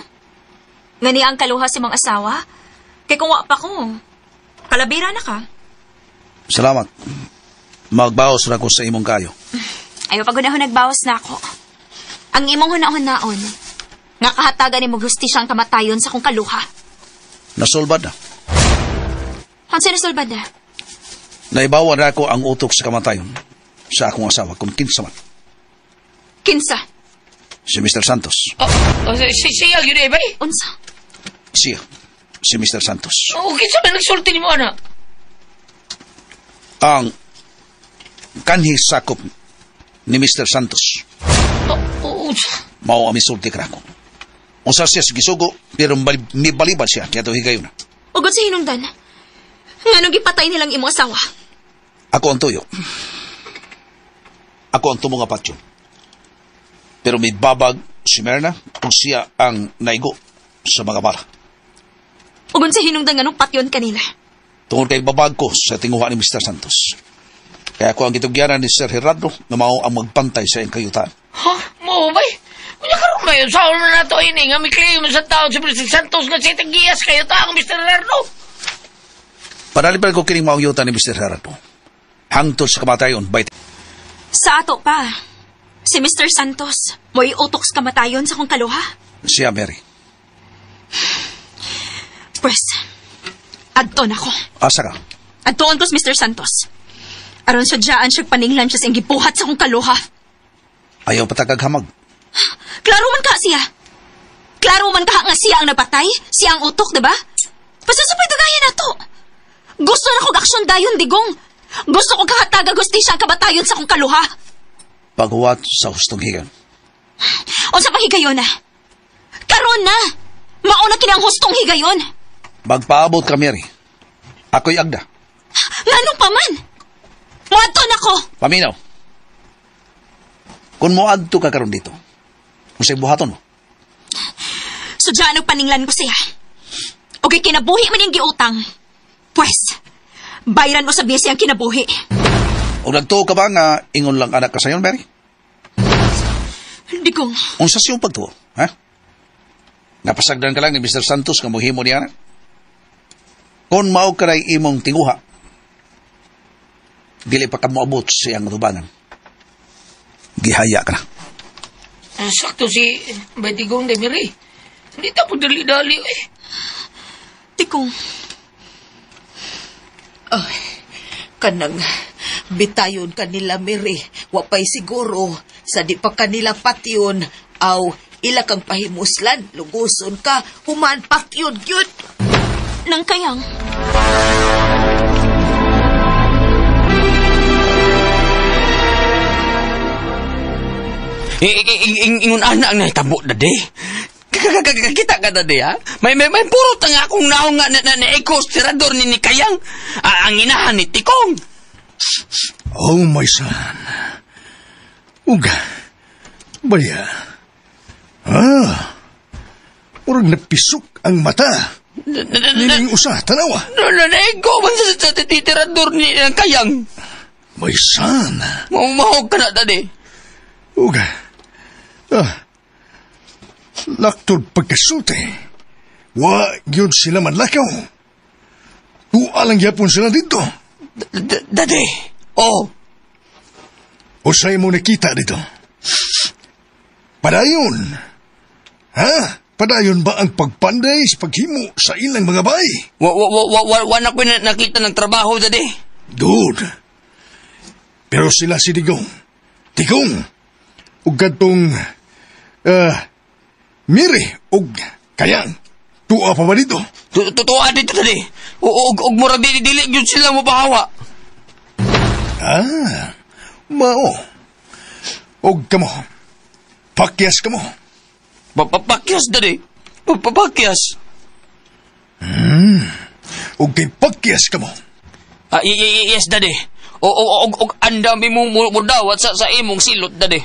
Nga ni ang kaluha si mong asawa. Kay kung wa pa ko, kalabira na ka. Salamat. Magbaos ra ko sa imong kayo. Ayaw pag hunahon nagbawas na ako. Ang imong hunahon-naon, nga kahatagan ni mo gusti siyang kamatayon sa kong kaluha. Nasulbad na. Ang sinasulbad na? Naibawan na ako ang utok sa kamatayon sa akong asawa kung kinsa man. Kinsa? Si Mr. Santos. Siya yun eh, bay? Unsa? Siya. Si Mr. Santos. O, kinsa man nagsulti ni mo, anak? Ang kanhi sakop ni Mr. Santos. Unsa? Mao ang misulti krako. Unsa siya sa gisugo, pero mibalibad siya. Kaya ito higayon na. Ugod sa hinungdan. Nganong gipatay nilang imong asawa? Ako ang tuyo. Ako ang tumo nga patyon. Pero may babag si Myrna kung siya ang naigo sa mga bala. Ugod sa hinungdan nganong patyon kanila. Tungod kay babag ko sa tinguha ni Mr. Santos. Kaya ako ang gitugyaran ni Sir Gerardo na mao ang magpantay sa iyang kayutan. Ha? Mao bay? Kunya karon ba yun? Sa na nato ini nga may claim sa taon si Mr. Santos nga siya tagiyas kayo ta ang Mr. Gerardo. Panalipad ko kining maong yuta ni Mr. Gerardo. Hangtod sa kamatayon, bay. Sa ato pa, si Mr. Santos, mo'y utok sa kamatayon sa kong kaluha. Siya, Mary. Pwes, adto na ko. Asa ka? Adtoon ko si Mr. Santos. Aron sadyaan siya paninglan siya sa iyang gibuhat sa kong kaluha. Ayaw patagaghamag. Klaro man ka siya. Klaro man ka nga siya ang napatay, siya ang utok, diba? Basta sa pwede na to. Gusto na kong aksyon dayon, Digong. Gusto ko kahataga gusti siya ang kabatayon sa kong kaluha. Paghuwat sa hustong higan. O sa pahigayon na. Karon na. Mauna kini ang hustong higayon. Magpaabot ka, Mary. Ako'y agda. Nganong pa man? Muadto na ko. Paminaw. Kung moadto ka karon dito, unsay buhaton mo? Sudyaan og paninglan ko siya. Okay, kinabuhi man yung giutang. Pwes, bayran mo sa bisi ang kinabuhi. O nagtuo ka ba nga ingon lang anak ka sayon, Mary? Digong. Unsa siyong pagtuo, ha? Napasagdan ka lang ni Mr. Santos nga mohimo niya na. Kung mao karay imong tinguha, dili pa ka moabot sa iyang tubangan. Gihaya ka na. Sakto si Bay Digong de Mary. Hindi ta po dali-dali eh. Digong. Ay, kanang bitayon kanila, Mary. Wapay siguro sa di pa kanila patyon aw ila kang pahimuslan, luguson ka, human patyon gyud. Nang kayang. Ingon anak ang nahitabo, dade. Kita ka, dade, ha? May puro tanga akong naong nga na eko-stirador ni Kayang. Ang inahan ni Tikong. Oh, my son. Uga. Baya. Ah. Murag napisok ang mata. Nining usa, tanawa. Na-ego man sa titirador ni Kayang. My son. Mahog ka na, dade. Uga. Ah. Laktod pagkasulti. Wa yun sila manlakaw. Tuwa lang yapon sila dito. Dade. Oh. Usay mo nakita dito. Padayon. Ha? Padayon ba ang pagpanday sa paghimo sa ilang mga bay? Wa na ko'y nakita ng trabaho, dade. Good. Pero sila si Digong. Digong. Ug kadtong Miri ug Kayang. Tuwa pa ba dito? Tuwa dito, dade. Ug murag dili gyud sila mopahawa. Ah, mao. Og kamo. Pakyas kamo. Papakyas, daddy. Papakyas. Og kay pakyas kamo. Ah, yes, daddy. O andami mo mo dawat sa imong silot, daddy.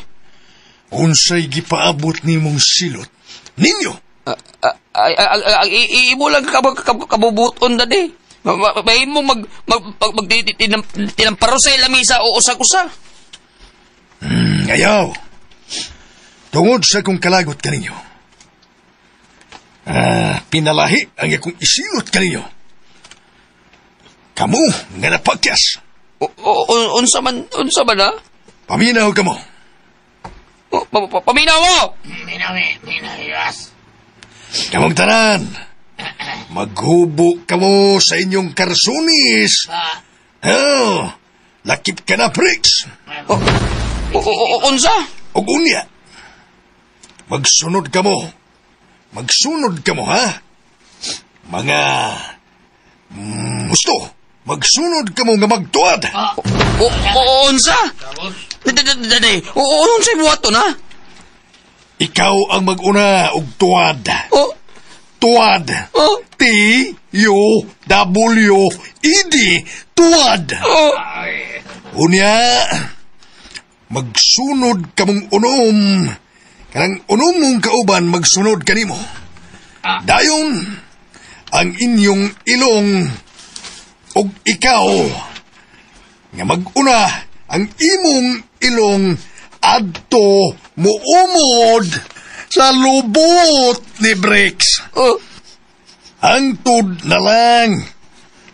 Unsay gipaabot nimong silot ninyo? Ay, imo lang kabubuton, daddy. Mahimo mag mag mag, mag tinamparo sa lamisa o usag-usa. Ayaw. Tungod sa akong kalagot kaninyo. Ah, pinalahi ang akong isilot kaninyo. Kamu nga napakyas. Unsa man ha? Paminaw kamo. Paminaw mo! Minaw, minaw, yes. Kamong tanan. Maghubo kamo sa inyong karsunis. Oh, lakip ka na, Pricks. Unsa? Og unya. Magsunod kamo. Magsunod kamo, ha? Mga... gusto. Magsunod kamo nga magtuad. Unsa? Dade, unsa buhaton, ha? Ikaw ang maguna og tuad. Oh. Tuad. Oh. T-U-W-E-D. Tuad. Oh. Unya, magsunod kamong unom. Kanang unom mong kauban magsunod kanimo. Dayon, ang inyong ilong og ikaw nga maguna ang imong ilong adto muumod sa lubot ni Bricks. Oh. Hangtod na lang.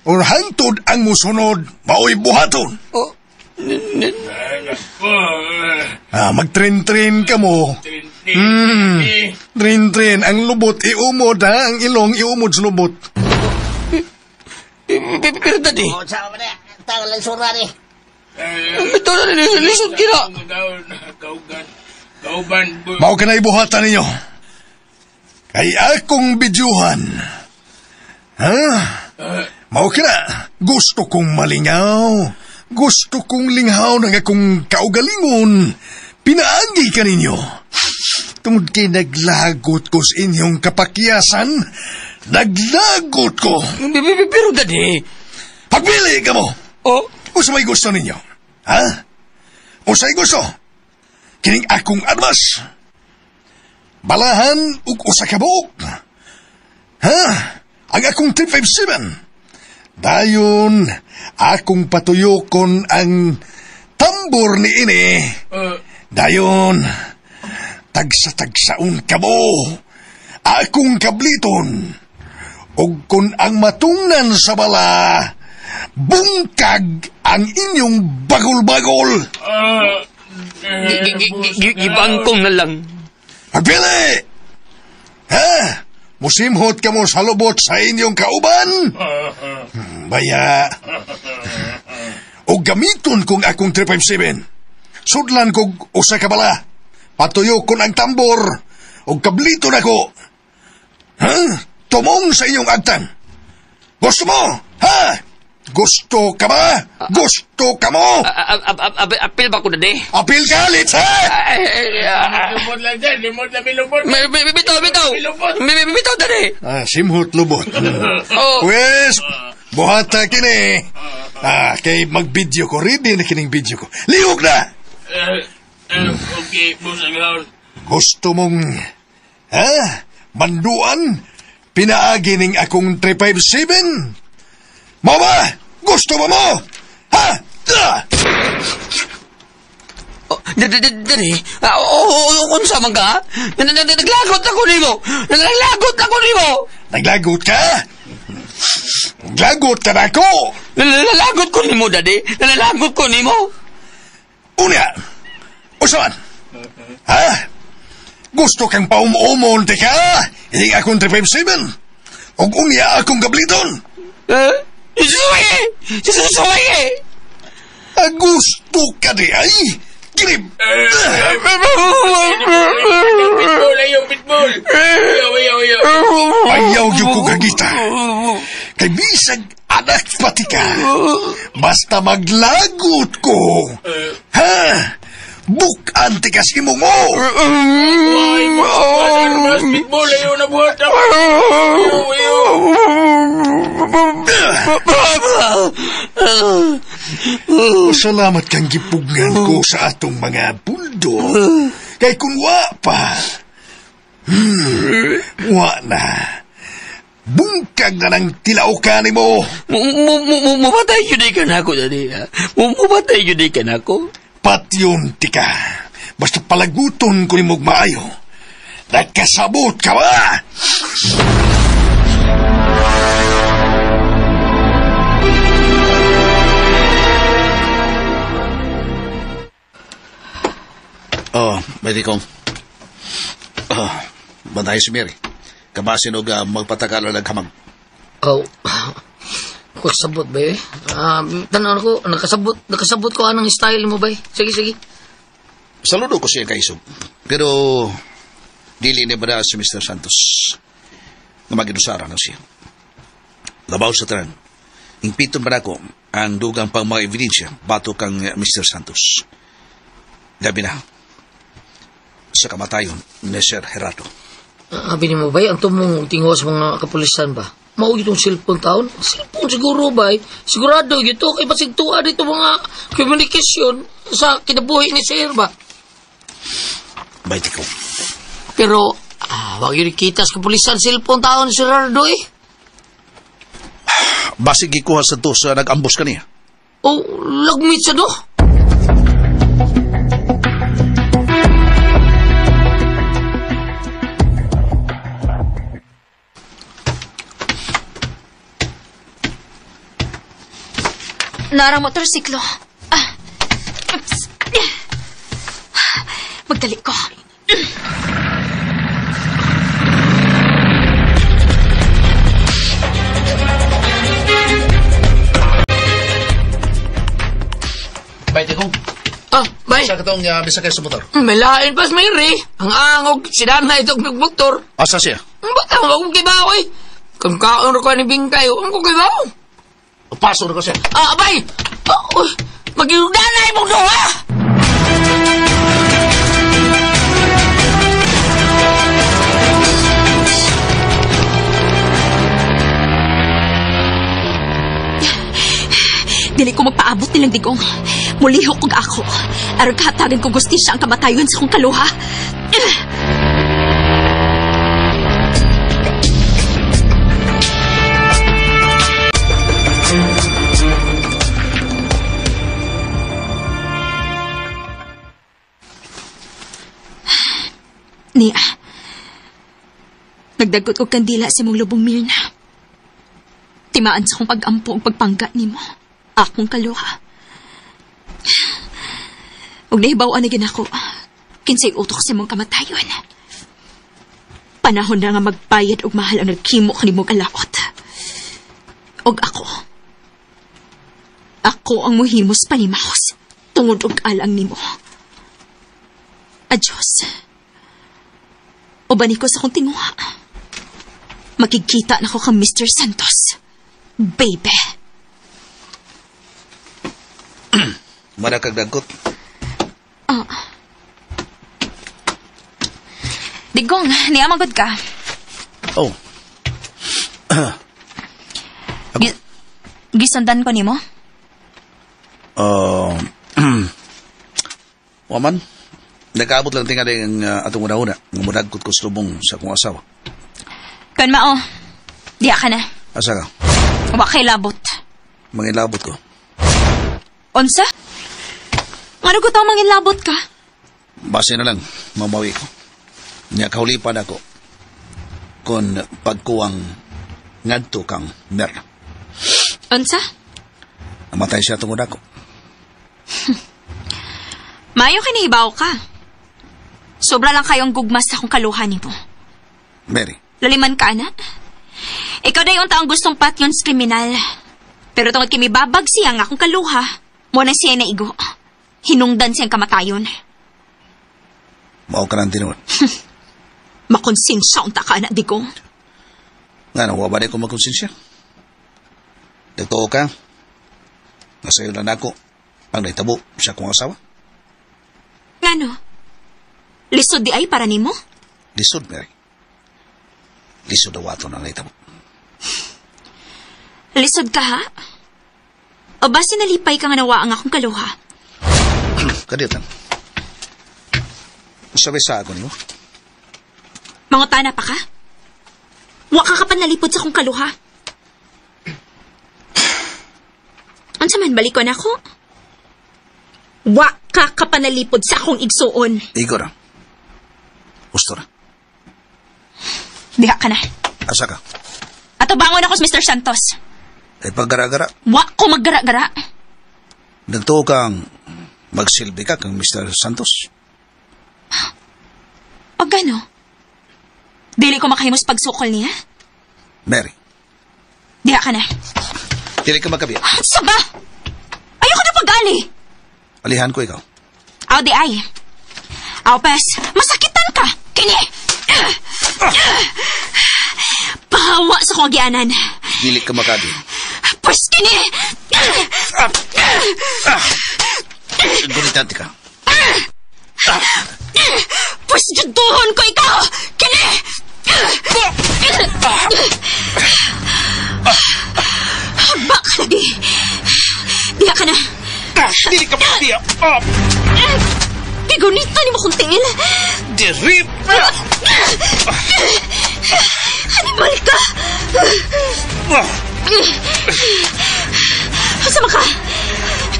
Or hangtod ang musunod, mao'y buhaton. Oh. Ah, magtrin-trin ka mo. Trin-trin. Ang lubot iumod, ha? Ang ilong iumod sa lubot. Pero daddy. Tangal lang sura ni. Ito na lisod kina. Mao ka na ibuhatan ninyo. Kay akong bidyuhan. Ha? Mao ka na. Gusto kong malingaw. Gusto kong linghaw ng akong kaugalingon. Pinaagi ka ninyo. Tungod kay naglagot ko sa inyong kapakyasan, naglagot ko. Pero daddy. Pagpili ka mo. Oh? Usa may gusto ninyo? Ha? Usay gusto? Kining akong armas. Balahan ug usa ka buok. Ha? Ang akong 357. Dayon, akong patuyokon ang tambor ni ini. Dayon, tagsa-tagsaon ka mo. Akong kabliton. Ug kun ang matungnan sa bala, bungkag ang inyong bagol-bagol. Gibangkong na lang. Pagpili! Ha? Musimhot ka mo sa lubot sa inyong kauban? Baya. O gamiton kong akong 357. Sudlan kog usa ka bala. Patuyo kon ang tambor. O kabliton ako. Ha? Tumong sa inyong agtan. Gusto mo? Ha? Gusto ka ba? Gusto ka mo? Apil ba ko na di? Apil ka, let's ha? Lumot lang dyan, lumot lang, lumot. Bitaw, bitaw. Bitaw, dali. Ah, simhot lubot. Pwes, buhata kini. Ah, kay mag-video ko. Ready na kining video ko. Lihok na! Okay, busang haon. Gusto mong, ha? Manduan? Pinaagi ning akong 357? Mama! Gusto ba mo? Ha? Dali. Unsa man ka? Naglagot ako nimo. Naglagot ako nimo. Naglagot ka? Naglagot ka na ako? Nalalagot ko nimo, daddy. Nalalagot ko nimo. Unya. Usaman. Ha? Gusto kang paumumon, teka? Hindi akong 357. Og unya akong gabliton. Susuway! Susuway! Gusto ka di ay? Grib! Pitbull, ayaw, pitbull! Ayaw, ayaw, ayaw. Ayaw yung ko kagita. Kay bisag anak pati ka. Basta maglagot ko. Ha? Bukan tikas imong mo. Salamat kang gipugngan ko sa atong mga buldo. Kay kung wa pa, wa na. Bungkag na ng tilaukan mo. Mupatay yun ka na ako, dali. Mupatay yun ka na ako. Patyon tika. Basta palaguton ko ni mong maayo. Nagkasabot ka ba? Oh, pwede kong. Oh, bantay si Mary. Kabasin og magpatakalo ng kamag. Oh, kasabot ba eh? Tanaw ko, nakasabot ko anong style mo ba eh? Sige, sige. Saludo ko siya kaisog. Pero, dili ni ba si Mr. Santos na maginusara na siya. Labaw sa tanan. Ingpiton ba na ko ang dugang pang mga ebidensya bato kang Mr. Santos. Labi na sa kamatayon ni Sir Gerardo. Abi ni mo ba, ang tumong tingo sa mga kapulisan ba? Mao itong cellphone taon? Cellphone siguro ba? Sigurado ito kay pasigtuan dito mga communication sa kinabuhi ni Sir ba? Bayti ko. Pero, wag yun kita sa kapulisan cellphone taon ni Gerardo eh. Basig gikuha sa to sa nag-ambos kaniya. Oh, lagmit sa do. Narang motorsiklo. Oops. Magdali ko. Bye, Tikong. Bye. Sa katong bisa kayo sa motor? May lain pas, Mary. Ang angog, sila na itong nagmotor. Asa siya? Baka, wag kong kibaw eh. Kung kaon ko ni Bingkay, huwag kong kibaw. Paso na ko siya. Abay! Mag-iudanay mong duha! Dili ko magpaabot nilang digong. Mulihok kog ako. Aron kahatagan ko gustisya ang kamatayon sa kong kaluha. Niya, nagdagot og kandila sa mong lubong Mirna. Timaan sa kong pag-ampo ang pagpangga nimo. Akong kaluha. Ug nahibaw-an na gid ako, kinsay utok sa imong kamatayon. Panahon na nga magbayad og mahal ang nagkimo kanimong alaot. Og ako. Ako ang muhimos panimahos tungod og alang nimo. Adios. Uban ko sa akong tinguha. Makikita na ko kang Mr. Santos. Baby. Mana kag dagkot? Digong, niamagod ka. Oh. Gisundan ko nimo? Waman. Nakaabot lang tingali ang atong una-una. Nga mudagkot ko sa lubong sa akong asawa. Kan mao, diya ka na. Asa ka? Wa kay labot. Mangilabot ko. Unsa? Ngano ko tao mangilabot ka? Base na lang, mamawi ko. Nya kahulipan ako kung pagkuwang ngadto kang Merna. Unsa? Namatay siya tungod ako. Mayo kinihibaw ka. Sobra lang kayong gugmas sa akong kaluha nimo. Mary. Laliman ka, anak. Ikaw na yung taong gustong patyon sa kriminal. Pero tungod kay mibabag siya nga akong kaluha, mo na siya naigo. Hinungdan siyang kamatayon. Mao ka nang tinuod. Makonsensya unta ka, anak, digong. Nga, nawa ba na ko makonsensya? Nagtuo ka? Nasayo na nako ang naitabo sa akong asawa. Ngano? Lisod di ay para nimo? Lisod, Mary. Lisod daw ato na naitabo. Lisod ka, ha? O basi nalipay ka nga nawa ang akong kaluha? Kadiyot lang. Sabay sa ako niyo? Mangutana pa ka? Wa ka kapan nalipod sa akong kaluha. Unsa man, balikon ako? Wa ka kapanalipod sa akong igsuon. Igo na. Gusto na. Diha ka na. Asa ka? Ato bangon ako sa Mr. Santos. Ay paggara-gara. Wa ko maggara-gara. Nagtuo kang magsilbi ka kang Mr. Santos. O gano? Dili ko makahimos pagsukol niya? Mary. Diha ka na. Dili ka magkabiya. Sa ba? Ayoko na pag-ali. Alihan ko ikaw. Aw di ay. Aw pes, masakitan ka. Kini! Pahawa sa kong agianan. Dili ka makagi. Pwes kini! Gunitan ka. Pwes juduhon ko ikaw! Kini! Haba ka lagi. Diha ka na. Dili ka makagi. Gigunita ni mo kong tingil. Dirip! Animal ka! Asa man ka?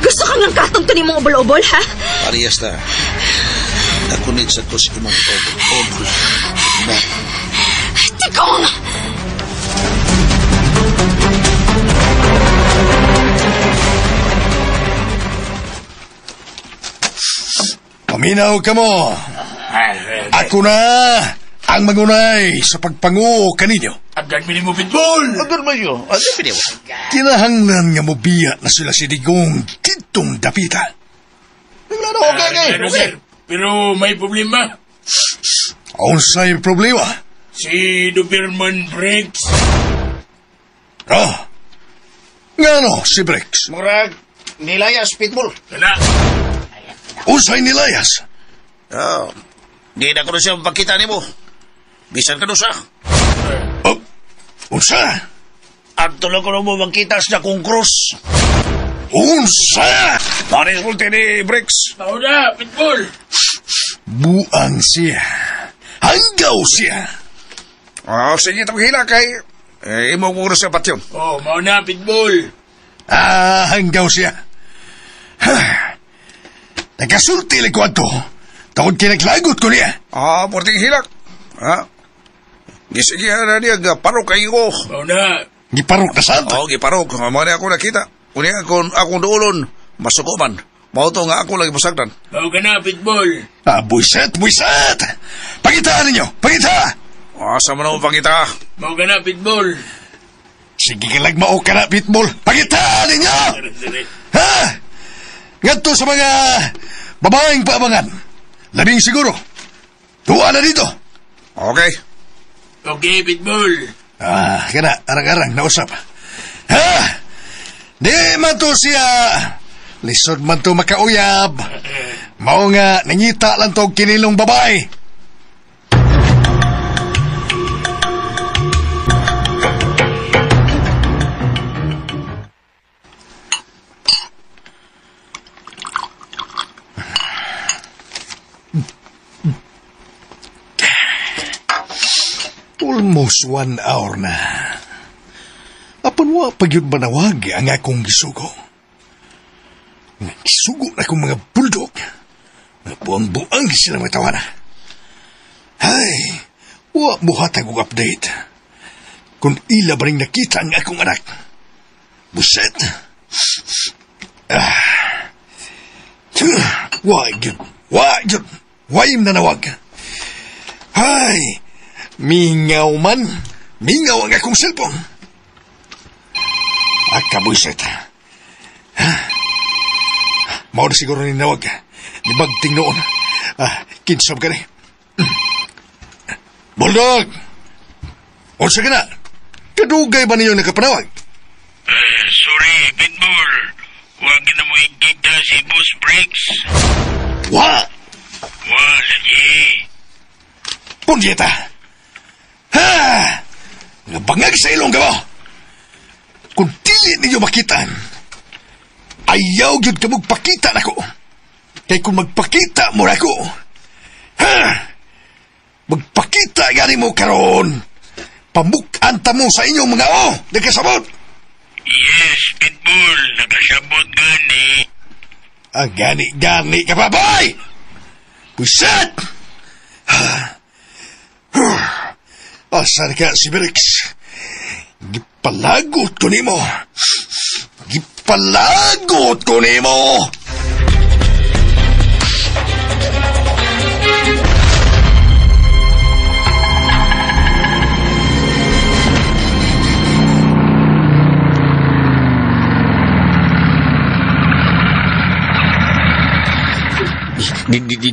Gusto kang lang katong to ni mong ubol-ubol, ha? Parehas na. Nakunit sa tos imong ubol-ubol. Na. Tigong! Paminaw ka mo. Ako na ang mangunay sa pagpangu kaninyo. Agad mo pitbull! Agad mo yun. Agad mo. Kinahanglan nga mobiya na sila si Digong kitong dapita. Okay, okay. Sir, pero may problema. Unsay problema? Si Doberman Briggs. Oh. Ngano si Briggs? Murag, nilayas pitbull. Kana. Unsay nilayas? Oh, di na ko na siya mapakita ni mo. Bisan ka na siya. Oh, unsa? Adto lang ko na mo makita sa kong krus. Unsa? Paris multi ni Briggs. Tao na, pitbull. Buang siya. Hanggaw siya. Oh, sige, itong hila kay imo ko na siya patyon. Oh, mao na, pitbull. Ah, hanggaw siya. Nagkasulti lang ko ato. Takot kinaglagot ko niya. Ah, porting hilak. Ha? Gisigihan na niya, parok kayo ko. Mao na. Giparok na saan? Oo, giparok. Mga niya ako nakita. Unya akong duulon, masuko man. Mao to nga ako lagi masagdan. Mao ka na, pitbull. Ah, buiset, buiset! Pagitaan ninyo! Pagita! Asa man ako pagita? Mao ka na, pitbull. Sige ka mao ka na, pitbull. Pagitaan ninyo! Ha? Ngadto sa mga babaeng paabangan. Labing siguro. Tuwa na dito. Okay. Okay, pitbull. Ah, kana, arang-arang, nausap. Ha? Di man to siya. Lisod man to makauyab. Mao nga, nangita lang to kinilong babae. Almost 1 hour na. Apan wa pagyud manawag ang akong gisugo. Gisugo na akong mga bulldog. Buang-buang sila matawana. Ay, wa muhatag og update. Kung ila ba rin nakita ang akong anak. Buset. Ah. Wa gyud, wa gyud. Wa nanawag. Ay, mingaw man. Mingaw ang akong cellphone. Akabuiset. Ha? Mao na siguro ni nawag. Ni bagting noon. Ah, kinsab ka ni. Bulldog! Unsa ka na? Kadugay ba ninyo nakapanawag? So, ka na mo ikita si Boss Briggs? Wa! Wa, lagi. Punyeta! Ha! Nabangag sa ilong ka mo! Kung dili ninyo makitaan, ayaw gyud ka magpakita nako. Kay kung magpakita mo nako, ha! Magpakita gani mo karon. Pamukan ta mo sa inyong mga o, nagkasabot. Yes, Pitbull, nakasabot gani. Ah, gani-gani ka pa, boy! Buset! Asan ka si Briggs? Gipalagot ko nimo. Gipalagot ko nimo!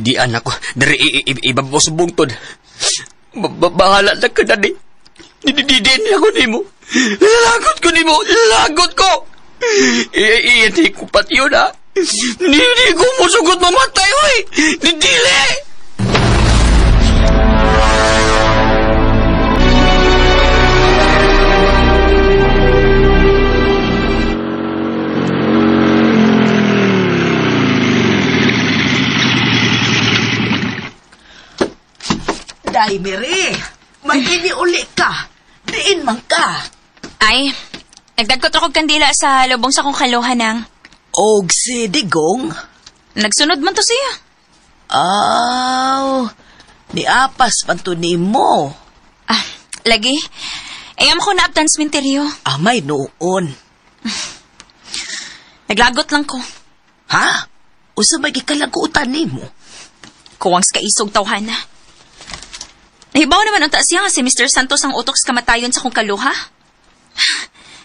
Di anak ko. Dari ibabaw sa bungtod. Bahala na ka, daddy. Di ako nimo. Lagot ko nimo. Lagot ko. Hindi ko pati yun, ha. Hindi ko musugot mamatay, oy. Dili. Day, Mary, mag-ini uli ka. Diin man ka. Ay, nagdagkot ako kandila sa lubong sa kong kaluhan ng... Og si Digong? Nagsunod man to siya. Aw, niapas man to nimo. Ah, lagi. Ayam ko naaptan sa minteryo. Amay noon. Naglagot lang ko. Ha? Usa may gikalagutan nimo? Kuwang sa kaisog tawhana. Nahibaw naman ang taas siya nga si Mr. Santos ang utok sa kamatayon sa kong kaluha.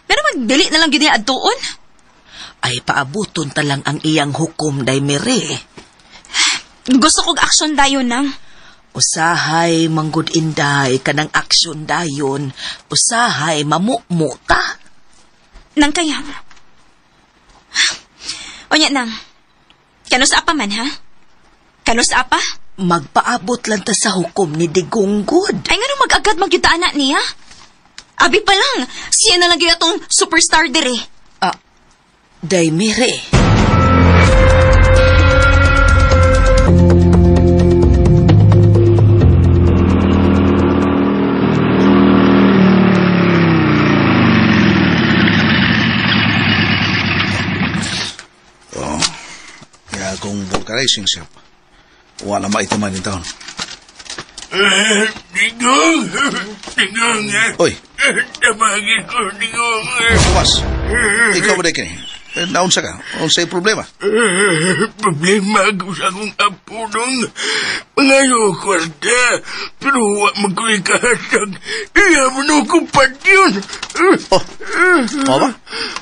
Pero magdili na lang yun niya adtuon. Ay paabuton ta lang ang iyang hukom, day Mary. Gusto kong aksyon dayon nang. Usahay manggod inday kanang aksyon dayon. Usahay mamukmu ta. Nang kaya. Onya nang. Kanus apa man ha? Kanus apa? Magpaabot lang ta sa hukom ni Digonggod. Ay nga nung mag-agad magyutaan na niya. Abi pa lang, siya na lang yun atong superstar dire. Ah, day Mary. Oh, kaya kung vulcanizing siya, wala maitaman yung taon. Digong! Digong! Oy! Tabagin ko, Digong! Tomas, ikaw ba kini? Naunsa ka? Unsay problema? Problema ako sa akong apo dong. Mangayo kwarta, pero wa man ko ikahatag. Iya man ako patyon. Oh, mao ba?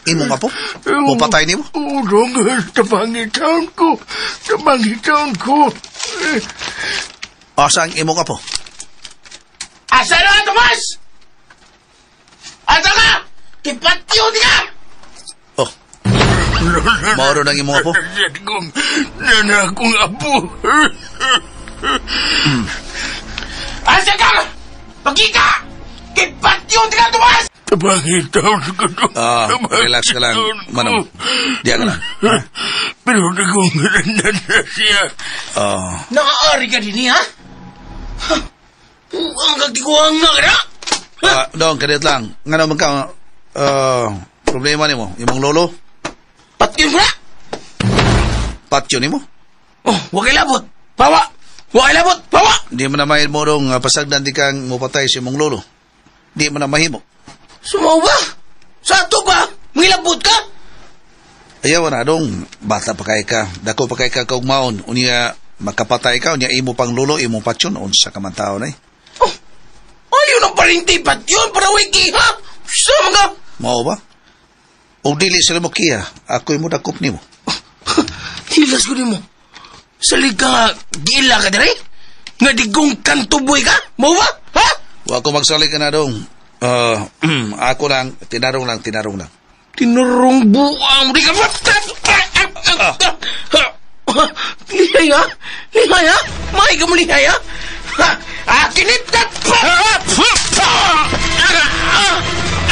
Imong apo? Mupatay nimo? Oo, dong. Tabangitaon ko. Tabangitaon ko. Asa ang imong apo? Asa na, Tomas? Asa ka? Kipatyo di ka! Oh. Mauro ng imong apo? Kung nana akong apo. Asa ka? Pagkita! Kipatyo di ka, Tomas! Tabangitaon ko. Ah, relax ka lang, Manong. Diyan ka lang. Pero nagong na siya. Oh. Nakaari ka din, ha? Ang kagtikuang nga ka na! Dong, kadit lang. Nga naman ka, problema nimo, imong lolo? Patyon mo na! Patyon nimo? Oh, wag labot! Pawa! Wag labot! Pawa! Di mo na mahimo dong, pasagdan di kang mupatay si imong lolo. Di mo na mahimo. Sumaw ba? Sa ato ba? Mangilabot ka? Ayaw na dong, bata pa kay ka, dako pa kay ka kaugmaon, unya makapatay ka, unya imo pang lolo, imo patyon, unsa ka man taon eh. Oh, ayaw ng parinti patyon para wiki, ha? Sa mga... Mao ba? O dili sila mo kiya, ako'y mo dakop nimo. Hilas ko nimo. Salig ka nga, gila ka dire? Nga digong kantuboy ka? Mao ba? Ha? Wa ko magsalig ka na dong. Ako lang, tinarong lang. Tinarong buang, di ka Lihay ha? Lihay ha? May ka mo lihay ha? Ha? Kiniptat!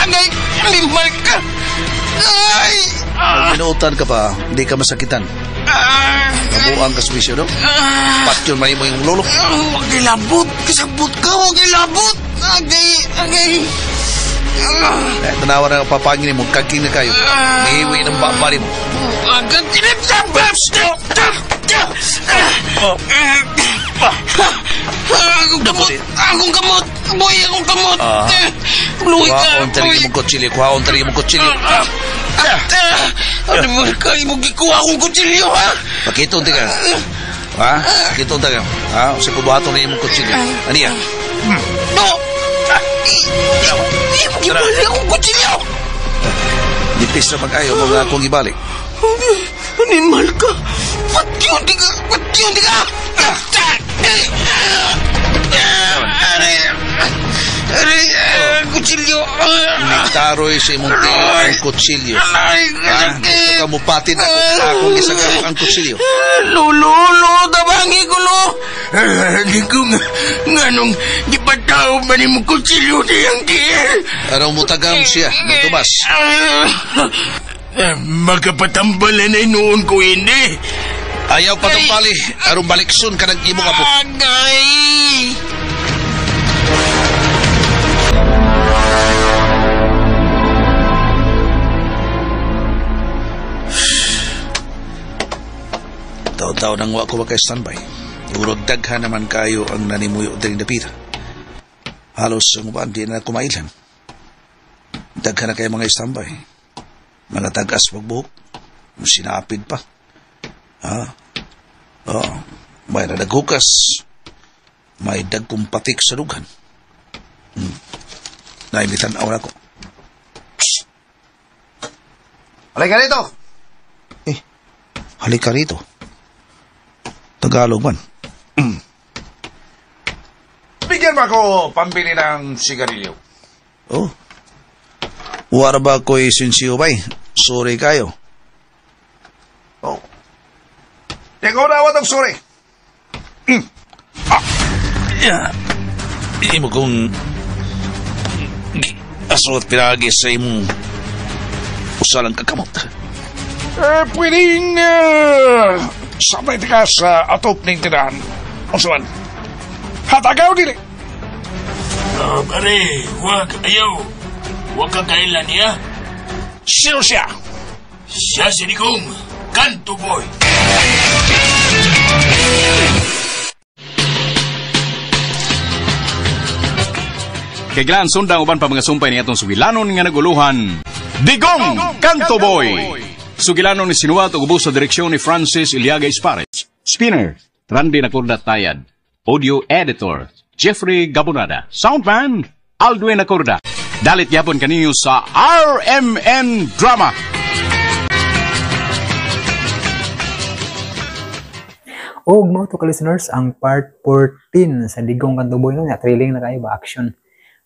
Agay! Limal ka! Ay! Kung minuutan ka pa, hindi ka masakitan. Nabuang ka suwisyo, no? Patyon man mo yung lolo. Huwag ilabot! Kasabot ka! Huwag ilabot! Agay! Agay! Eh, tanawa na ang papangin mo, kagking na kayo. Nihiwi ng baba mo. Agay! Kiniptat! Akong kamot! Akong kamot! Boy, akong kamot! Luwi ka! Kuhaon tari mo kutsilyo, kuhaon tari mo kutsilyo. Ano ba ka? Imong gikuha akong kutsilyo, ha? Pakito ka. Ha? Pakito ka. Ha? Sa kubato na imong kutsilyo. Ano yan? No! Imong gibali akong kutsilyo! Nipis na mag-ayo mga akong ibalik. Animal ka! Patyon di ka! Patyon di ka! Aray! Aray! Kutsilyo! Nitaroy sa imong tiil ang kutsilyo. Aray! Ha? Gusto ka mupatin ako. Akong isang ang kutsilyo. Lolo, lo, tabangi ko, lo. Di ko nga, nganong gipataw ba ni mo kutsilyo niyang tiil? Araw mo tagam siya, Don Tomas. Magkapatambalan ay noon ko hindi. Ayaw patumpali, aron baliksun ka ng imong apo. Agay! Taon-taon ang wa ko maka-standby. Urog daghan naman kayo ang nanimuyo diri dapita. Halos ang uban di na kumailhan. Daghan na kayo mga standby. Mga tagas pagbuhok. Sinapid pa. Ha? Oh, may nadaghukas. May dagkong patik sa dughan. Naimitan aw na ko. Psst! Halika rito! Eh, halika rito. Tagalog man. Bigyan mo ako pambili ng sigarilyo. Oh. Wara ba ko'y sinsiyo bay? Sorry kayo. Oh. Ikaw na awat ang sorry. Yeah. Imo kong asuot pinagi sa imong usalang kakamot. Eh, pwedeng sabay ka sa atop ng tirahan. O saan? Hatagaw dili. Pare, wag, ayaw. Wag ka kailan niya. Sino siya? Siya si Digong, Kanto Boy. Kay Glan, sundang uban pa mga sumpay ni atong sugilanon nga naguluhan. Digong Kanto Boy! Sugilanon ni sinuwat ug ubos sa direksyon ni Francis Iliaga Espares. Spinner, Randy Nacorda Tayad. Audio Editor, Jeffrey Gabonada. Soundman, Aldwin Nacorda. Dalit yapon kaninyo sa RMN Drama. Og mao to ka listeners ang part 14 sa Digong Kanto Boy, no, nya thrilling na kayo ba action.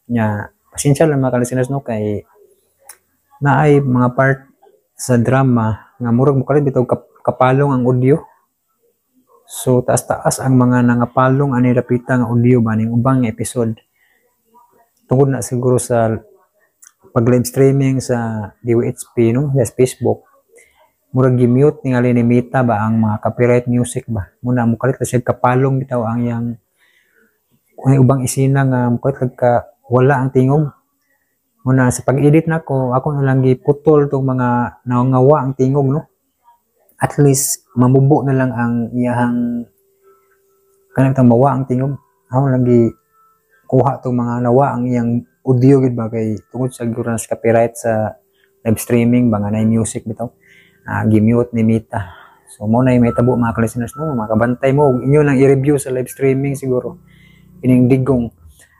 Nya pasensya lang mga ka-listeners, no, kay naay mga part sa drama nga murag mo kalit bitaw kapalong ang audio. So taas-taas ang mga nangapalong ani dapita nga audio ba ning ubang nga episode. Tungod na siguro sa pag live streaming sa DWHP, no, sa Facebook. Murag gi-mute ningali ni Meta ba ang mga copyright music ba. Muna mo kalit siya kapalong bitaw ang iyang kung ubang isina nga mukalit ka wala ang tingog. Muna sa pag-edit nako, ako na lang giputol tong mga nangawa ang tingog, no. At least mamubo na lang ang iyahang kanang tang mawa ang tingog. Ako lang gikuha tong mga nawa ang iyang audio gid ba kay tungod sa guro sa copyright sa live streaming ba nga na music bitaw. Gi-mute ni Meta. So mo na may tabo mga ka-listeners, no, mga kabantay mo inyo lang i-review sa live streaming siguro ining Digong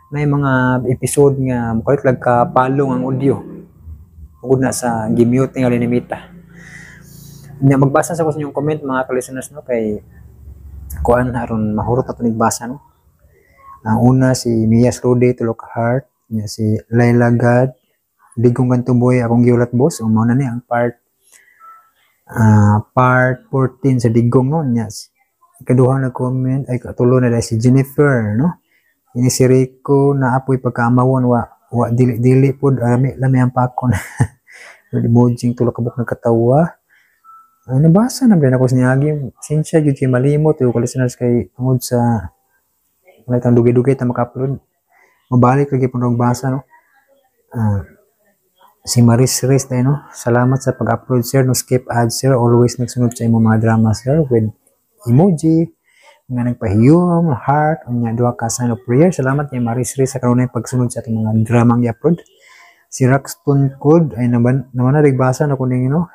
na yung mga episode nga mukalit lang kapalong ang audio tungod na sa gi-mute ni Meta. Nya magbasa sa ko sa inyong comment mga ka-listeners, no, kay kuan aron mahurot ato nagbasa, no. Ang una si Mia Slode Tulok Heart, nya si Laila God, Digong Kanto Boy akong giulat boss. O mao na ni ang part 14 sa Digong, no. Nya Ikaduha na comment ay katulo na dahil si Jennifer, no? Ini si Rico na apoy pagkaamawon wa wa dili dili pod lami lami ang pakon. Emoji tulo ka buok nagkatawa. Ay, nabasa na ba ako sa niagi. Sinsya jud kay malimot yung listeners kay tungod sa wala tang dugay-dugay ta maka-upload. Mabalik lagi pud og basa, no. Si Maris Riz tayo, no. Salamat sa pag-upload, sir. No skip ad, sir. Always nagsunod sa imong mga drama, sir, with emoji nga nagpahiyom, heart, unya duha ka sign of prayer. Salamat kay Maris Riz sa kanunay pagsunod sa atong mga dramang i-upload. Si Rockstone Gold ay naman naman na basa na kuning, no,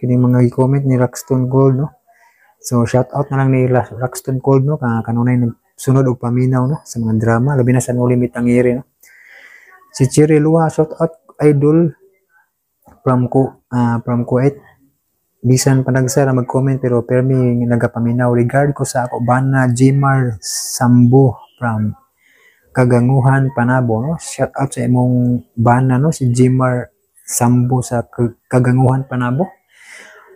kini mga i-comment ni Rockstone Gold, no. So shout out na lang ni Rockstone Gold, no, ka kanunay nagsunod og paminaw, no, sa mga drama, labi na sa Noli Me Tangere, no. Si Cherry Lua, shout out idol from Kuwait. Bisan panagsa ra mag-comment pero permi nagapaminaw. Regard ko sa ako bana Jimar Sambo from Kaganguhan, Panabo, no. Shout out sa imong bana, no, si Jimar Sambo sa Kaganguhan, Panabo.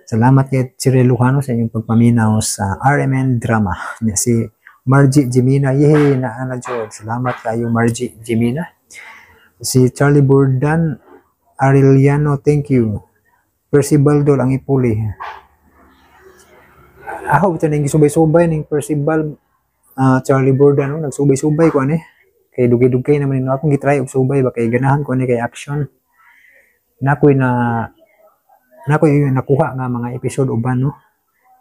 Salamat kay Cherry Lujano sa inyong pagpaminaw sa RMN drama. Nya si Margie Jimina, yehey, naa na jud. Salamat kayo, Margie Jimina. Si Charlie Burdan Arellano, thank you. Percival Dol ang ipuli. Ako ito ning gisubay-subay ning Percival, Charlie Burdan, no, nagsubay-subay ko ani. Kay dugay-dugay naman nino akong gitry og subay ba kay ganahan ko ani kay action. Nakoy na nakoy nakuha nga mga episode uban, no.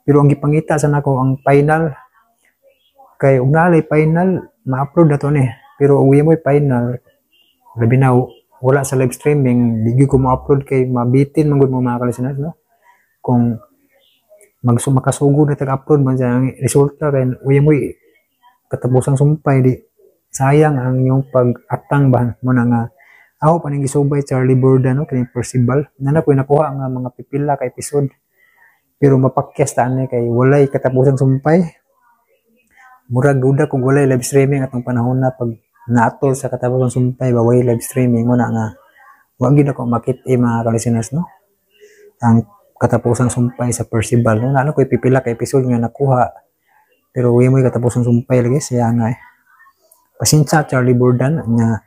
Pero ang gipangita sa nako ang final kay ug naalay final ma-upload na to ni. Pero uwi mo final, labi na wala sa live streaming, di gyud ko mo-upload kay mabitin man gud mo, mga ka-listeners, no. Kung makasugod na tag-upload man siya, ang resulta kay uwi mo katapusang sumpay, di sayang ang inyong pag-atang ba mo na nga ako pa ning gisubay Charlie Burda, no, kini Percival na na ko nakuha nga mga pipila ka episode pero mapakyas ta ani kay walay katapusang sumpay. Murag duda kung walay live streaming atong panahon na pag naatol sa katapusang sumpay ba, walay live streaming mo na nga wa gid ako makit-i, mga ka-listeners, no, ang katapusang sumpay sa Percival, no. Naano ko pipila ka episode nga nakuha pero uwi mo katapusang sumpay lagi siya nga eh. Pasensya, Charlie Burdan. Nya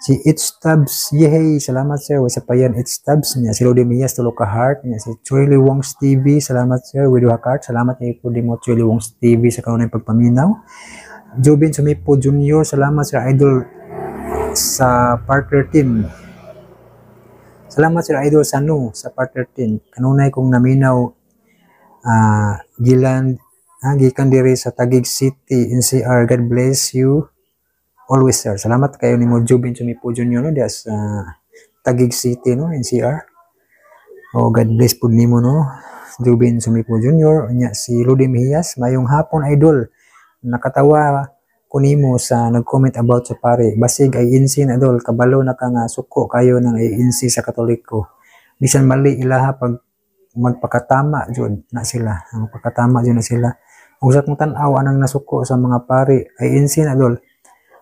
si It's Tabs, yehey, salamat sir. Wa sa payan It's Tabs. Nya si Lodi Mias, tulo ka heart. Nya si Troy Wongs TV, salamat sir. With duha ka heart. Salamat kay po mo, Troy Wongs TV, sa kanunay pagpaminaw. Jobin Sumipo Jr., salamat sir idol sa part 13. Salamat sir idol Sanu sa part 13. Kanunay kong naminaw gilan gikan diri sa Taguig City, NCR. God bless you always, sir. Salamat kayo nimo, Jubin Sumipo Jr., no, diya sa Taguig City, no, NCR. Oh, God bless pud nimo, no. Jubin Sumipo Jr. Unya si Lodi Mejias, mayong hapon idol. Nakatawa ko nimo sa nag-comment about sa pare. Basig ay insi na idol, kabalo na ka nga suko kayo ng ANC sa Katoliko. Bisan mali ilaha pag magpakatama jud na sila. Magpakatama jud na sila. Ug sa kung tan-aw anang nasuko sa mga pare ay insi na idol.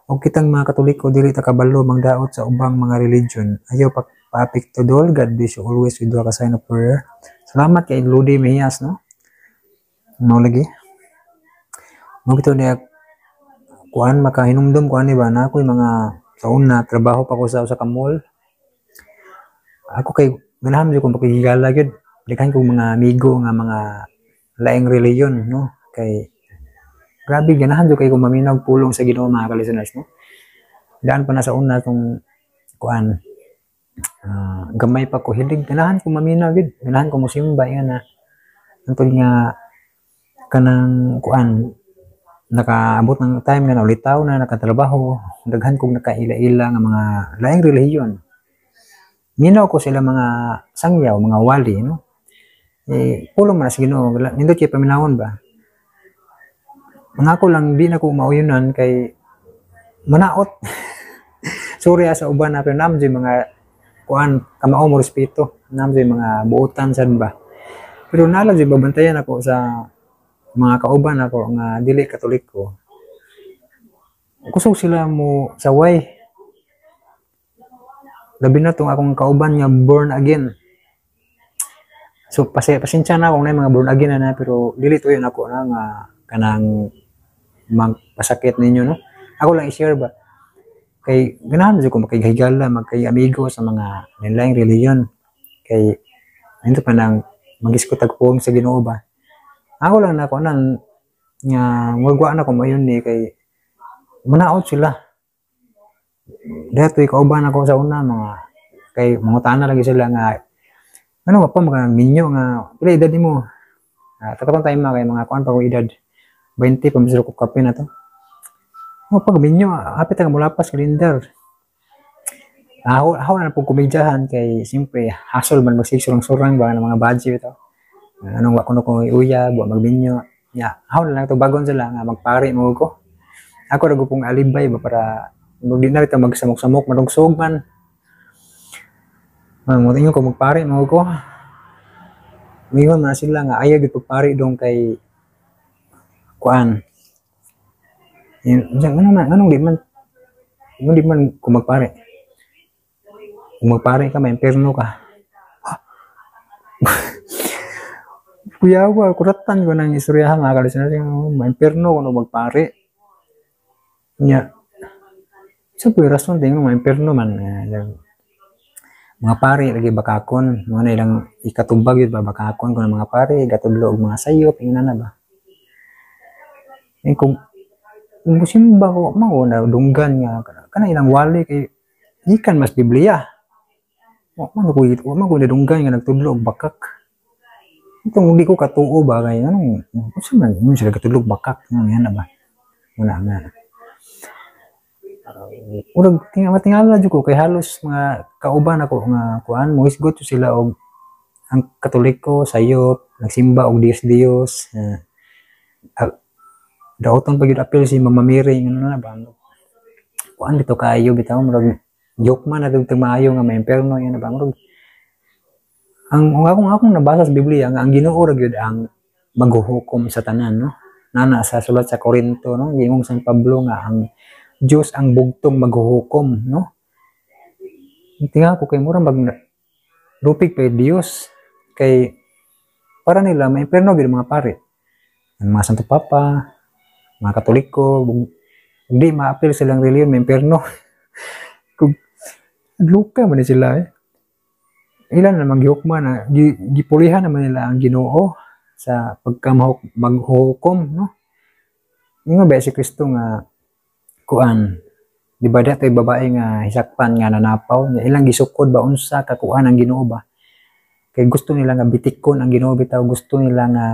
Og kitang mga Katoliko dili ta kabalo mangdaot sa ubang mga religion. Ayaw pa paapekto dol. God bless you always with duha ka sign of prayer. Salamat kay Lodi Mejias, no. Mao lagi. Mao bitaw niya kuan makahinumdum kuan ni ba na ako'y mga sa una trabaho pa ko sa usa ka mall. Ako kay ganahan jud kong pakigigala gyud. Daghan kong mga amigo nga mga laing relihiyon, no. Kay grabe ganahan jud kay kong maminaw og pulong sa Ginoo, mga ka-listeners, no. Daan pa na sa una tong kuan gamay pa ko hilig ganahan ko maminaw gyud, ganahan ko mosimba nga na hantod nga kanang kuan nakaabot ng time nga naulitaw na nakatrabaho, daghan kong nakaila-ila nga mga laing relihiyon. Minaw ko sila mga sangyaw, mga wali, no. Eh, pulong man na sa Ginoo, nindot kay paminawon ba. Mga ako lang di na ko mauyunan kay manaot. Sorry sa uban na pero naam mga kuan kamao mo respeto, naam mga buotan sad ba. Pero nala jud babantayan ako sa mga kauban ako nga dili Katoliko. Kusog sila mo saway. Labi na tong akong kauban nga born again. So pasensya na kung na mga born again na, na pero dili tuyo nako na nga kanang magpasakit ninyo, no? Ako lang i-share ba kay ganahan jud ko makigahigala, magkay amigo sa mga lain reliyon kay ito pa nang magisgot og puong sa Ginoo ba. Ako lang na ko nang nga murag na ko mayon ni kay manaot sila. Dahil kauban ako sa una mga kay mangutana lagi sila nga ano ba pa mga minyo nga pila edad nimo? Takatong time kay mga kuan pa ko edad 20 pa misro ko kape na to. Oh, pag minyo, hapit ang mulapas kalendar. Ako na po komedyahan kay siyempre hasol man magsigsurang-surang ba ng mga badge ito. Anong wa kuno ko uyab, wa magminyo. Ya, ako na lang to bagon sila nga magpari mo ko. Ako ra pong alibay ba para di na rito magsamok-samok madungsog man. Mo ingon ko magpari mo ko. Mingon man sila nga ayaw gyud pagpari dong kay kuan. Yun, ano man, anong di man, anong di man kung magpare? Kung magpare ka, may impyerno ka. Kuyawa, kuratan ko ng istoryahan, mga kalisunod. May impyerno kung magpare. Nya, sa puy rason, tingin mo, may impyerno man. Mga pare, lagi bakakon. Mga na ilang ikatubag yun ba, bakakon kung mga pare, gatudlo og mga sayop, ingnan na ba? Eh, kung musimba ko, mao na dunggan nga kana ilang wali kay gikan mas Biblia. Wa man ko nadunggan nga nagtudlo og bakak. Itong hindi ko katuo ba kay anong unsa man yun sila gatudlo og bakak nga yan na ba? Wala nga. Urag tingala jud ko kay halos mga kauban ako nga kuan mohisgot sila og ang Katoliko sayop nagsimba og Dios Dios. Daoton pa gyud apil si Mama Mary ngano na ba, kuan dito kaayo bitaw murag joke man na dito maayo nga may imperno yan na ba. Murag ang akong nabasa sa Biblia nga ang Ginoo ra gyud ang maghuhukom sa tanan, no? Nana sa sulat sa Korinto, no, giingong San Pablo nga ang Dios ang bugtong maghuhukom, no? Tinga ko kay mura mag lupig pa Dios kay para nila may imperno gyud mga pare, ang mga Santo Papa, mga Katoliko, hindi maapil silang reliyon, may imperno. Kung luka man ni sila eh. Ilan namang gihukma na, gipulihan naman nila ang Ginoo sa pagka maghukom, no? Yung nga ba si Kristo nga kuan, di ba dato'y babae nga hisakpan nga nanapaw, nga ilang gisukod ba unsa kakuan ang Ginoo ba? Kay gusto nila nga bitikon ang Ginoo bitaw, gusto nila nga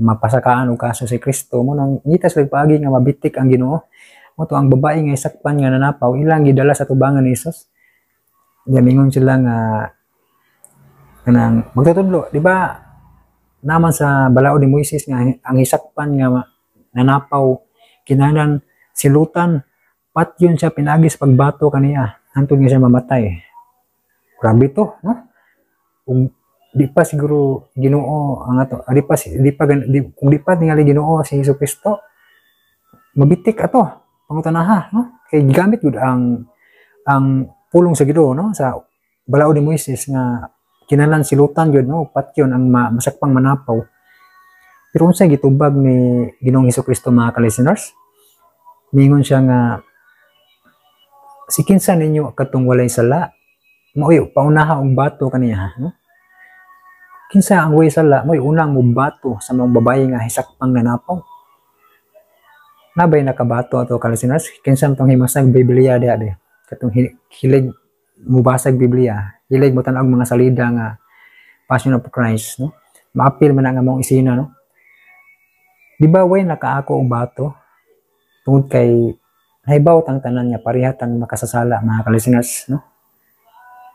mapasakaan og kaso si Kristo mo nang ngita sila paagi nga mabitik ang Ginoo. Mo to ang babae nga isakpan nga nanapaw ilang gidala sa tubangan ni Hesus. Gamingon sila nga kanang magtutudlo, di ba? Naman sa balaod ni Moises nga ang hisakpan nga nanapaw kinahanglan silutan, patyon siya pinagi sa pagbato kaniya hantod nga siya mamatay. Grabe to, no? Kung di pa siguro Ginoo ang ato, di pa kung di pa tingali Ginoo si Hesus Kristo, mabitik ato pangutanaha, no? Kay gigamit gud ang pulong sa Ginoo, no, sa balaod ni Moises nga kinahanglan silutan gyud, no, patyon ang masakpang manapaw. Pero unsay gitubag ni Ginoong Hesus Kristo, mga ka-listeners? Mingon siya nga si kinsa ninyo katong walay sala, maoy paunaha og bato kaniya, no? Kinsa ang way sala, mo'y unang mubato sa mga babae nga hisakpang nanapaw. Nabay nakabato ato, ka-listeners? Kinsa tong himasag Biblia diha be? Katong hilig mubasag Biblia, hilig mo tan-og mga salida nga Passion of Christ, no? Maapil man ang among isina, no? Di ba way nakaako og bato? Tungod kay nahibaw tang tanan nga pareha tang makasasala, mga ka-listeners, no?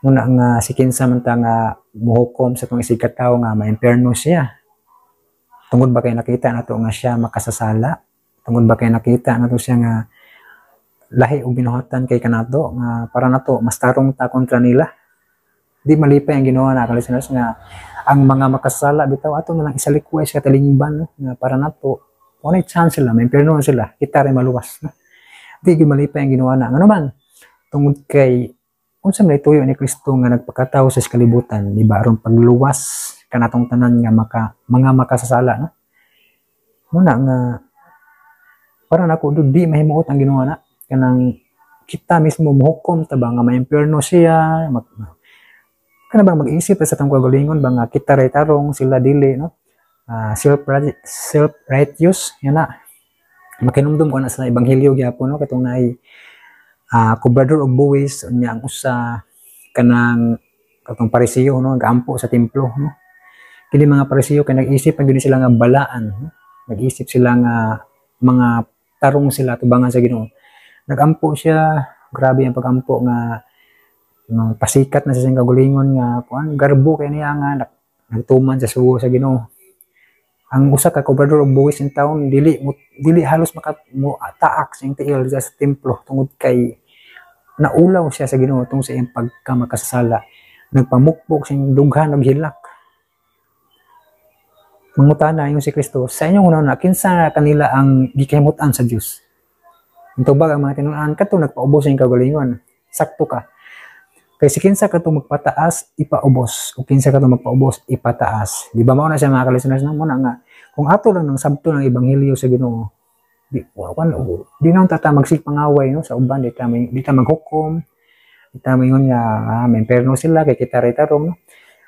Muna nga si kinsa man ta nga muhukom sa tong isig katawo nga maimperno siya. Tungod ba kay nakita nato nga siya makasasala? Tungod ba kay nakita nato siya nga lahi og binuhatan kay kanato nga para nato mas tarong ta kontra nila? Di malipay ang Ginoo na, ka-listeners, nga ang mga makasala bitaw ato na lang isalikway sa katalingban, no? Nga para nato wala chance sila maimperno sila, kita rin maluwas, no? Di gyud malipay ang Ginoo na ngano man tungod kay unsa man ituyo ni Kristo nga nagpakatawo sa kalibutan, di ba, aron pagluwas kanatong tanan nga mga makasasala, no? Muna nga Para nako do, di mahimuot ang Ginoo na kanang kita mismo mohukom ta ba nga maimpyerno siya, kana ba mag-isip sa atong kagalingon ba nga kita ray tarong, sila dili, no? Self self righteous yan na. Makinumdum ko na sa ebanghelyo gyapon, no, katong naay kobrador og buwis, unya ang usa kanang katong Parisiyo, no, gaampo sa templo, no. Kini mga Parisiyo kay nag-isip ang gyud sila nga balaan, no? Nag-isip sila nga mga tarong sila tubangan sa Ginoo. Nagampo siya, grabe ang pagampo nga pasikat na sa siyang kagulingon nga kuan, garbo kay niya nga nagtuman sa sugo sa Ginoo. Ang usa ka kobrador og buwis in town dili mo, dili halos maka mo taak sa iyang tiil sa templo tungod kay naulaw siya sa Ginoo tungod sa iyang pagkamakasasala. Nagpamukpok siyang dughan og hilak. Mangutana yung si Kristo, "Sa inyong hunahuna, kinsa kanila ang gikahimutan sa Dios?" Ang tubag ang mga tinun-an, "Kato nagpaubos sa iyang kaugalingon." "Sakto ka. Kay si kinsa kato magpataas, ipaubos. O kinsa kato magpaubos, ipataas." Di ba mao na siya, mga ka-listeners, no? Muna nga, kung ato lang nang sabto ng ebanghelyo sa Ginoo, di wa di nang tata magsigpangaway, no, sa uban, di ta maghukom, di ta maingon nga may imperno sila kay kita ray tarong, no.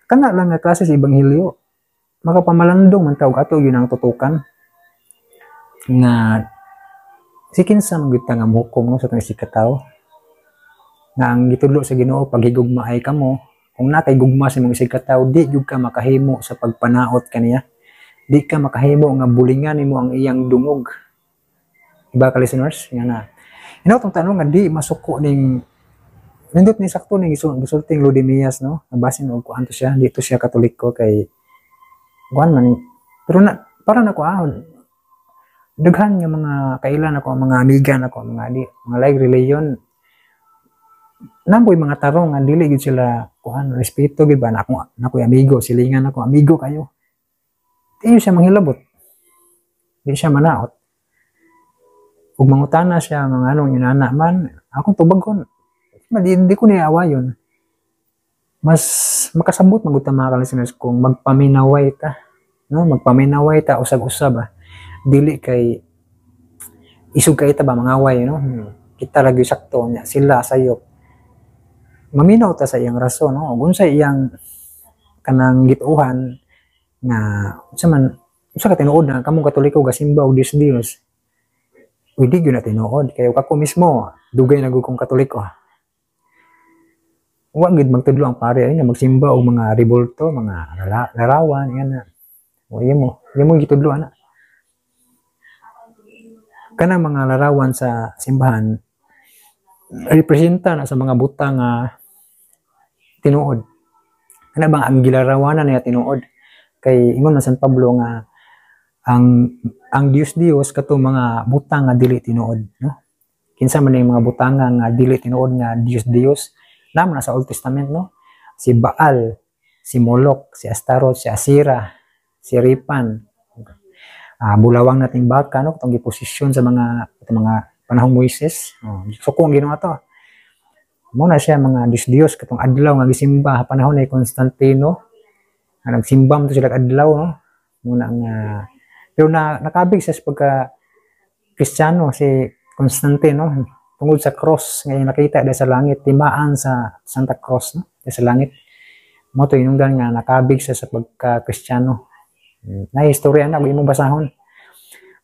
Kana lang nga klase sa ebanghelyo makapamalandong man ta og ato yun ang tutukan nga si kinsa man gyud ta nga mohukom, no, sa atong isigkatawo nga ang gitudlo sa Ginoo, paghigugma ay kamo. Kung naa kay gugma sa imong isigkatawo, di gyud ka makahimo sa pagpanaot kaniya, di ka makahimo nga bulingan nimo ang iyang dungog. Iba ka, listeners, nga na inaw tong tanong nga di masuko ning nindot ni sakto ning gisulting Ludimias, no. Nabasin og kuan to siya, dito siya Katoliko kay kuan man, pero na para nako daghan nga mga kailan ako, mga amiga nako, mga di mga like religion, namboy mga tarong nga dili gyud sila kuan, respeto gyud ba na ako. Nakoy amigo, silingan ako, amigo kayo, di siya manghilabot, di siya manaot ug mangutana siya nga anong inana man akong tubagon, di ko niya awayon. Mas makasabot man gud ta, mga ka-listeners, kung magpaminaway ta, no, magpaminaway ta usag-usa ba, dili kay isog kay ta ba mangaway, no, kita ra gyud sakto nya sila sayop. Maminaw ta sa iyang rason, no, ug unsa iyang kanang gituohan nga unsa man, unsa ka tinuod na kamong Katoliko gasimba og Dios Dios. Uy, di gyud na tinuod kay ako mismo dugay na gud kong Katoliko. Wa gid magtudlo ang pare ay nga magsimba og mga rebulto, mga larawan yan na. O imo gitudlo ana. Kanang mga larawan sa simbahan representa na sa mga butang nga tinuod. Kana bang ang gilarawanan niya tinuod? Kay ingon man San Pablo nga ang Dios Dios kato mga butang nga dili tinuod, no? Kinsa man yung mga butanga nga dili tinuod nga Dios Dios? Naman na sa Old Testament, no? Si Baal, si Moloch, si Astaroth, si Asira, si Ripan. Bulawang nating baka, no, katong giposisyon sa mga itong mga panahong Moises. Oh, suko ang Ginoo to. Mo na siya mga Dios Dios katong adlaw nga gisimba panahon ni Constantino. Nga nagsimba mo to sila adlaw, no. Muna nga pero na nakabig siya sa pagka Kristiyano si Constantino tungod sa cross nga iyang nakita dahil sa langit, timaan sa Santa Cross, no, dahil sa langit mo to inungdan nga nakabig siya sa pagka Kristiyano. Na istorya na imong basahon.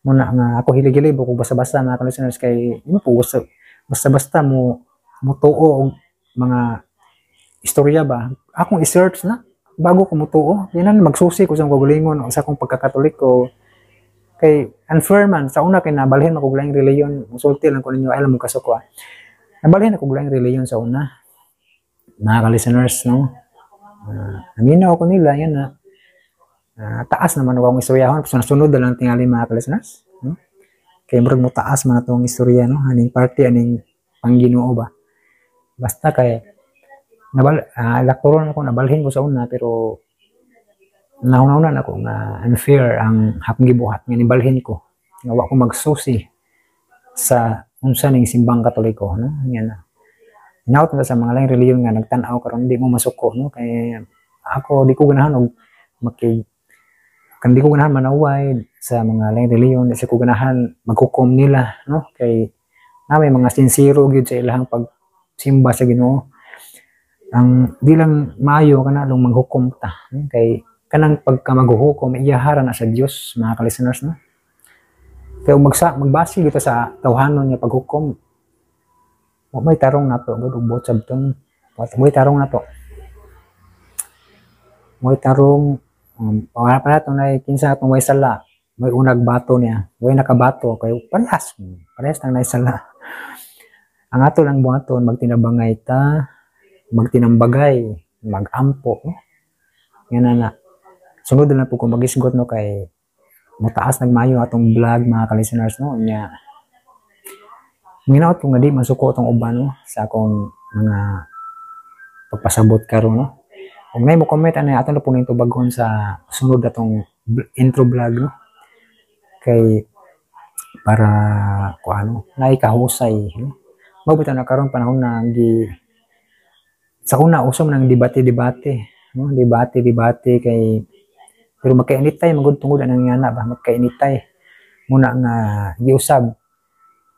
Muna nga ako hilig-hilig ko basa-basa, mga listeners, kay imo po basta basta-basta mo mutuo og mga istorya ba. Akong i-search na bago ko mutuo. Yan na magsusi ko sa akong kaugalingon o sa akong pagkakatoliko kay unfair man sa una kay nabalhin ako og laing reliyon. Musulti lang ko ninyo, ay mo kasuko. Nabalhin ako og laing reliyon sa una, mga ka-listeners, no. Naminaw ko nila yan na taas naman ako ang istoryahon. So, nasunod na lang tingali, mga ka-listeners, no? Kay murag mo taas man atong istorya, no, aning party aning pangginoo ba. Basta kay nabal laktoron ako, nabalhin ko sa una, pero nahuna-huna ako nga unfair ang akong gibuhat nga nibalhin ko nga wa ko magsusi sa unsa ning simbang Katoliko, no. Yan na hinaut na sa mga laing reliyon nga nagtan-aw karon, di mo masuko, no, kay ako di ko ganahan og makig Kan di ko ganahan manaway sa mga laing reliyon, di sa ko ganahan maghukom nila, no? Kay na may mga sinsero gyud sa ilahang pagsimba sa Ginoo. Ang di lang maayo kana lang maghukom ta, no? Kay kanang pagka maghuhukom, iyahara na sa Dios, mga ka-listeners, no? Kaya magbase kita sa tawhanon nga paghukom, wa may tarong nato gud ug buot sabton, wa may tarong nato. May tarong wala pa nato na kinsa atong way sala, may unag bato niya, way nakabato kay parehas, parehas nang naisala. Ang ato lang buhaton, magtinabangay ta, magtinambagay, magampo, no? Nga na na. Sunod na po kung magisgot, no, kay mutaas nagmayo atong vlog, mga ka-listeners, no? Nya nginaot ko nga di masuko atong uban, no, sa akong mga pagpasabot karon, no. Kung may mo comment ani, ato na po ning tubagon sa sunod atong intro vlog, no, kay para kuano naay kahusay, no. Mao na karon panahon na gi sa una uso man ang debate-debate, no, debate-debate kay pero magkainitay magud tungod anang ngana ba, magkainitay muna nga giusab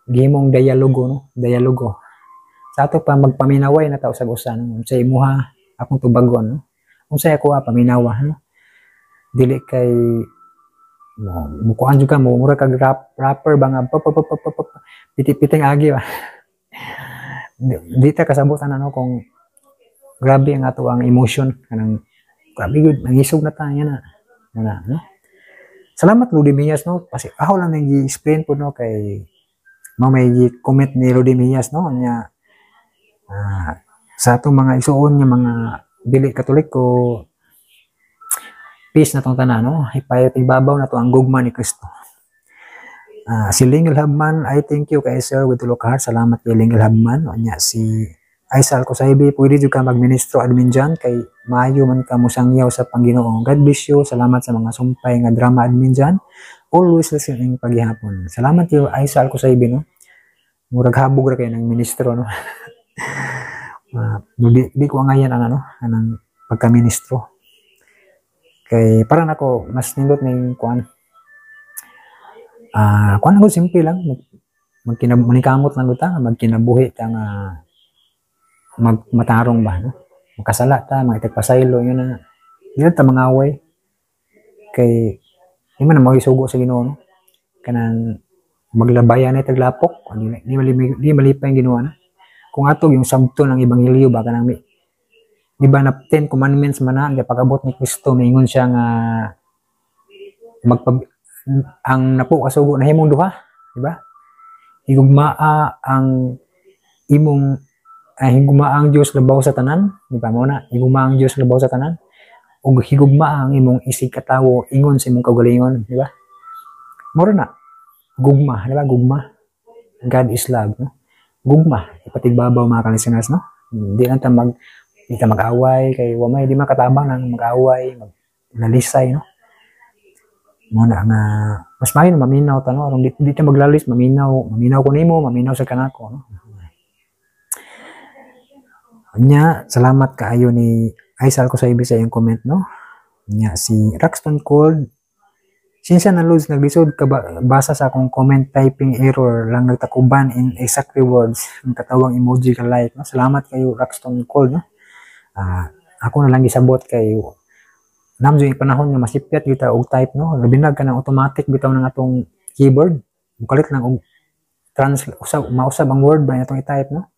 gihimong dialogo, no, dialogo sa ato pa magpaminaway na ta usag-usa, no, unsay imuha, akong tubagon, no, unsay ako paminawa, no, dili kay mo mukuan jud ka mo mura kag rapper ba nga pa pa pa pa pa, pa, piti-piting agi ba. Di ta kasabutan ano kung grabe ang ato ang emotion kanang grabe gud nangisog na ta nga na na, no. Salamat, Lodi Mias, no, kasi ako lang nang gi-explain po, no, kay mo may comment ni Lodi Mias, no, nya sa atong mga isuon nga mga dili Katoliko, peace na tong tanan, no, ipayot ibabaw na to ang gugma ni Kristo. Si Lingel Habman, I thank you kay sir with tulo ka heart. Salamat kay Lingel Habman. Nya si Aisal Kusaybi, pwede jud ka magministro, admin dyan, kay maayo man ka mosangyaw sa Panginoon. God bless you. Salamat sa mga sumpay nga drama, admin dyan. Always listening paghihapon. Salamat kayo, Aisal Kusaybi, no. Murag habog ra kayo ng ministro, no. Di ko angayan ang ano, anang pagka-ministro. Kay para nako mas nindot ning kuan. Kuan ako simple lang, manikamot lang gud ta, magkinabuhi ta nga magmatarong ba, no? Makasala ta, mga itagpasaylo, yun na. Di na ta mangaway. Kay, di man na magisugo sa Ginoo, no? Kanang maglabayan na taglapok, di malipay ang Ginoo na. Kung ato yung sabto ng Ebanghelyo ba, kanang may, di ba na 10 commandments man na, pag-abot ni Kristo, maingon siya nga ang napo kasugo na himong duha, di ba? Higugmaa ang imong ay higugmaa ang Dios labaw sa tanan, di ba mo na? Higugmaa ang Dios labaw sa tanan ug higugmaa ang imong isig katawo ingon sa imong kaugalingon, di ba? Moro na. Gugma, di ba? Gugma. God is love, no? Gugma, ipatigbabaw, mga ka-listeners, no? Di ta mag-away kay wa may di makatabang nang mag-away, maglalisay, no? Mo na nga mas maayo na maminaw ta, no, aron di ta maglalis, maminaw, maminaw ko nimo, maminaw sa kanako, no. Nya, salamat kaayo ni Aisal ko sa ibig sa iyong comment, no. Nya si Roxton Cold, sinsya na Lods, naglisod ka ba, basa sa akong comment, typing error lang, nagtakuban in exactly words ang katawang emoji ka like, no. Salamat kayo, Roxton Cold, no. Ako na lang gisabot kay namjo yung panahon nga masipyat kita og type, no, labi na kanang automatic bitaw ng atong keyboard, mukalit lang og translate, usab mausab ang word ba atong i-type, no.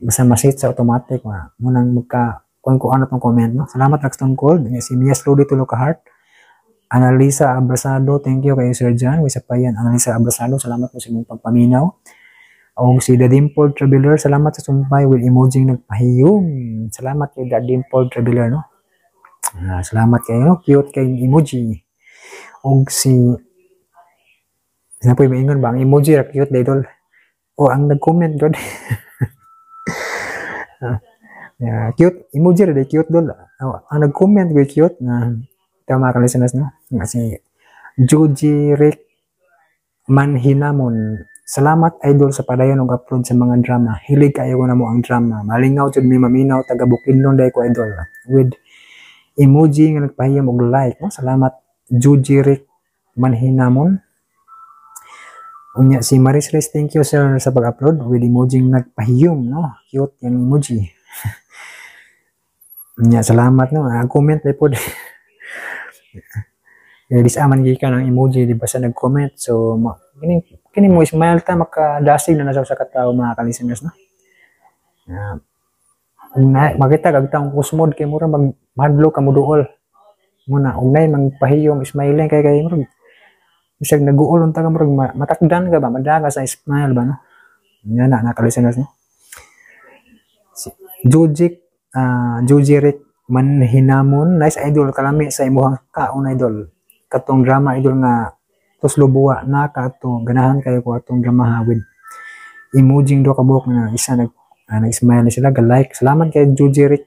Basta masit sa automatic ma munang magka kung ko ano tong comment, no. Salamat, Roxton Cold. Si Mia Slowly tulo ka heart. Analisa Abrasado, thank you kay Sir John. Wisa pa yan, Analisa Abrasado, salamat po sa imong pagpaminaw. O si The Dimple Traveler, salamat sa sumpay with emoji nagpahiyom. Salamat kay The Dimple Traveler, no. Salamat kayo, no? Cute kay emoji. Og si sino po yung maingon ba? Ang emoji ra cute idol. O ang nag-comment god. Yeah, cute emoji ra cute dol. Oh, ang nag-comment ko cute na tama ka listeners, no. Kasi Joji Rick Manhinamon. Salamat idol sa padayon og upload sa mga drama. Hilig kayo ko na mo ang drama. Malingaw jud mi maminaw, taga Bukidnon day ko idol. With emoji nga nagpahiyom og like, no. Salamat. Jujirik Manhinamon. Unya si Maris Reyes, thank you sir sa pag-upload with emoji nagpahiyom, no? Cute yung emoji. Unya, salamat, no. Ang comment ay pod. Eh, disaman gikan ang emoji di ba sa nag-comment. So, kini kini mo smile ta, makadasig na nasa sa katao, mga ka-listeners, no. Na, makita kag taong kusmod kay mura mag mahadlok ka moduol. Muna og nay magpahiyom, smiling kay kay murag bisag naguol unta ka, murag matakdan ka ba, madaga sa smile ba, no. Nga na naka-listeners, no. Si Jojik Jojirik Manhinamon, nice idol, kalami sa imuhang kaon, idol. Katong drama, idol, nga Tuslob Buwa na kato, ganahan kayo ko atong drama ha, with emoji do ka buok nga isa nag-smile na sila, ga-like. Salamat kay Jojirik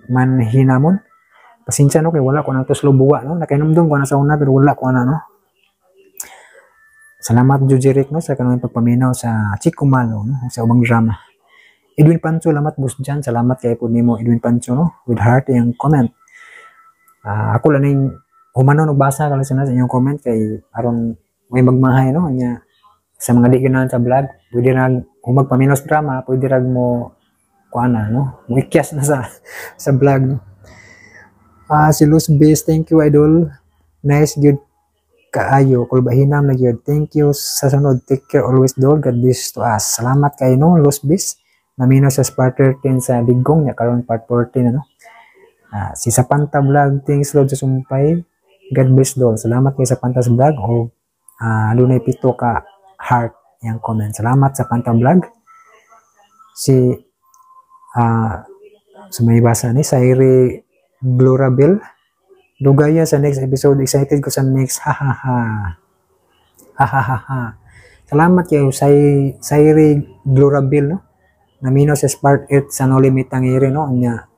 Manhinamon. Pasensya no kay wala ko nang Tuslob Buwa, no. Nakainumdum ko na sa una pero wala ko na, no. Salamat, Jojirik, no, sa kanang pagpaminaw sa Chico Malo, no, sa ubang drama. Edwin Pancho, salamat boss dyan. Salamat kay po nimo, Edwin Pancho, no, with heart yung comment. Ako lang ning humanon og basa kala sa inyong comment kay aron may magmahay, no, nya sa mga di ganahan sa vlog, pwede ra kung magpaminaw sa drama, pwede ra mo kuana, no, mo ikyas na sa vlog, no. Si Luz Base, thank you idol. Nice good kaayo, kulbahinam na gyud. Thank you sa sunod. Take care always dol. God bless to us. Salamat kay, no, Luz Base. Namino sa part 13 sa Digong nya karon part 14, ano. Si Sapanta Vlog, thanks Lord sa sumpay. God bless dol. Salamat kay Sapanta Vlog o dunay pito ka heart yang comment. Salamat sa Panta Vlog. Si sa may basa ni Sairi Glorabel. Dugaya sa next episode. Excited ko sa next. Ha ha ha. Ha ha ha ha. Salamat kay Sairi Glorabel, no. Namino sa part 8 sa Noli Me Tangere, no. Nya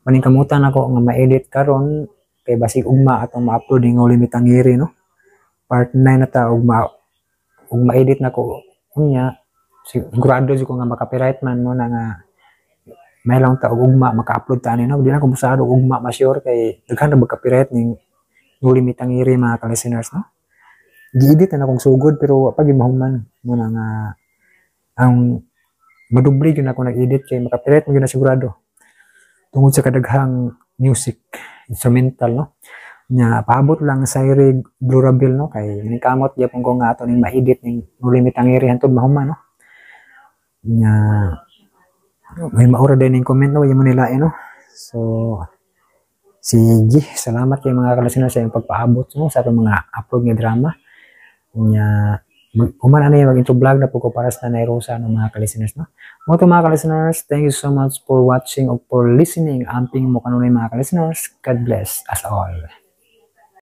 paningkamutan ako nga ma-edit karon kay basig ugma atong ma-upload ning Noli Me Tangere, no. Part 9 na ta ug ma-edit na ko unya, sigurado jud ko nga maka-copyright man mo na nga may lang ta og ugma maka-upload ta ani, no. Di na ko musado og ugma ma-sure kay daghan na copyright ning Noli Me Tangere, mga ka-listeners, no. Gi-edit na akong sugod pero wa pa gyud mahuman mo na nga ang madubli gyud ako nag-edit kay maka-copyright mo gyud na sigurado tungod sa kadaghang music instrumental, no. Nya paabot lang sa Iri Glorabel, no, kay ningkamot gyapon ko nga ato ning ma-edit ning Noli Me Tangere hantod mahuman, no. Nya may maura din yung comment, no, mo nila eh, no. So sige, salamat kay mga ka-listener sa inyong pagpaabot, no, sa atong mga upload nga drama. Nya human ano yung mag-intro vlog na po ko para sa Nanay Rosa, no, mga ka-listeners, no. Mo to, mga ka-listeners, thank you so much for watching or for listening. Amping mo kanunay, mga ka-listeners. God bless us all.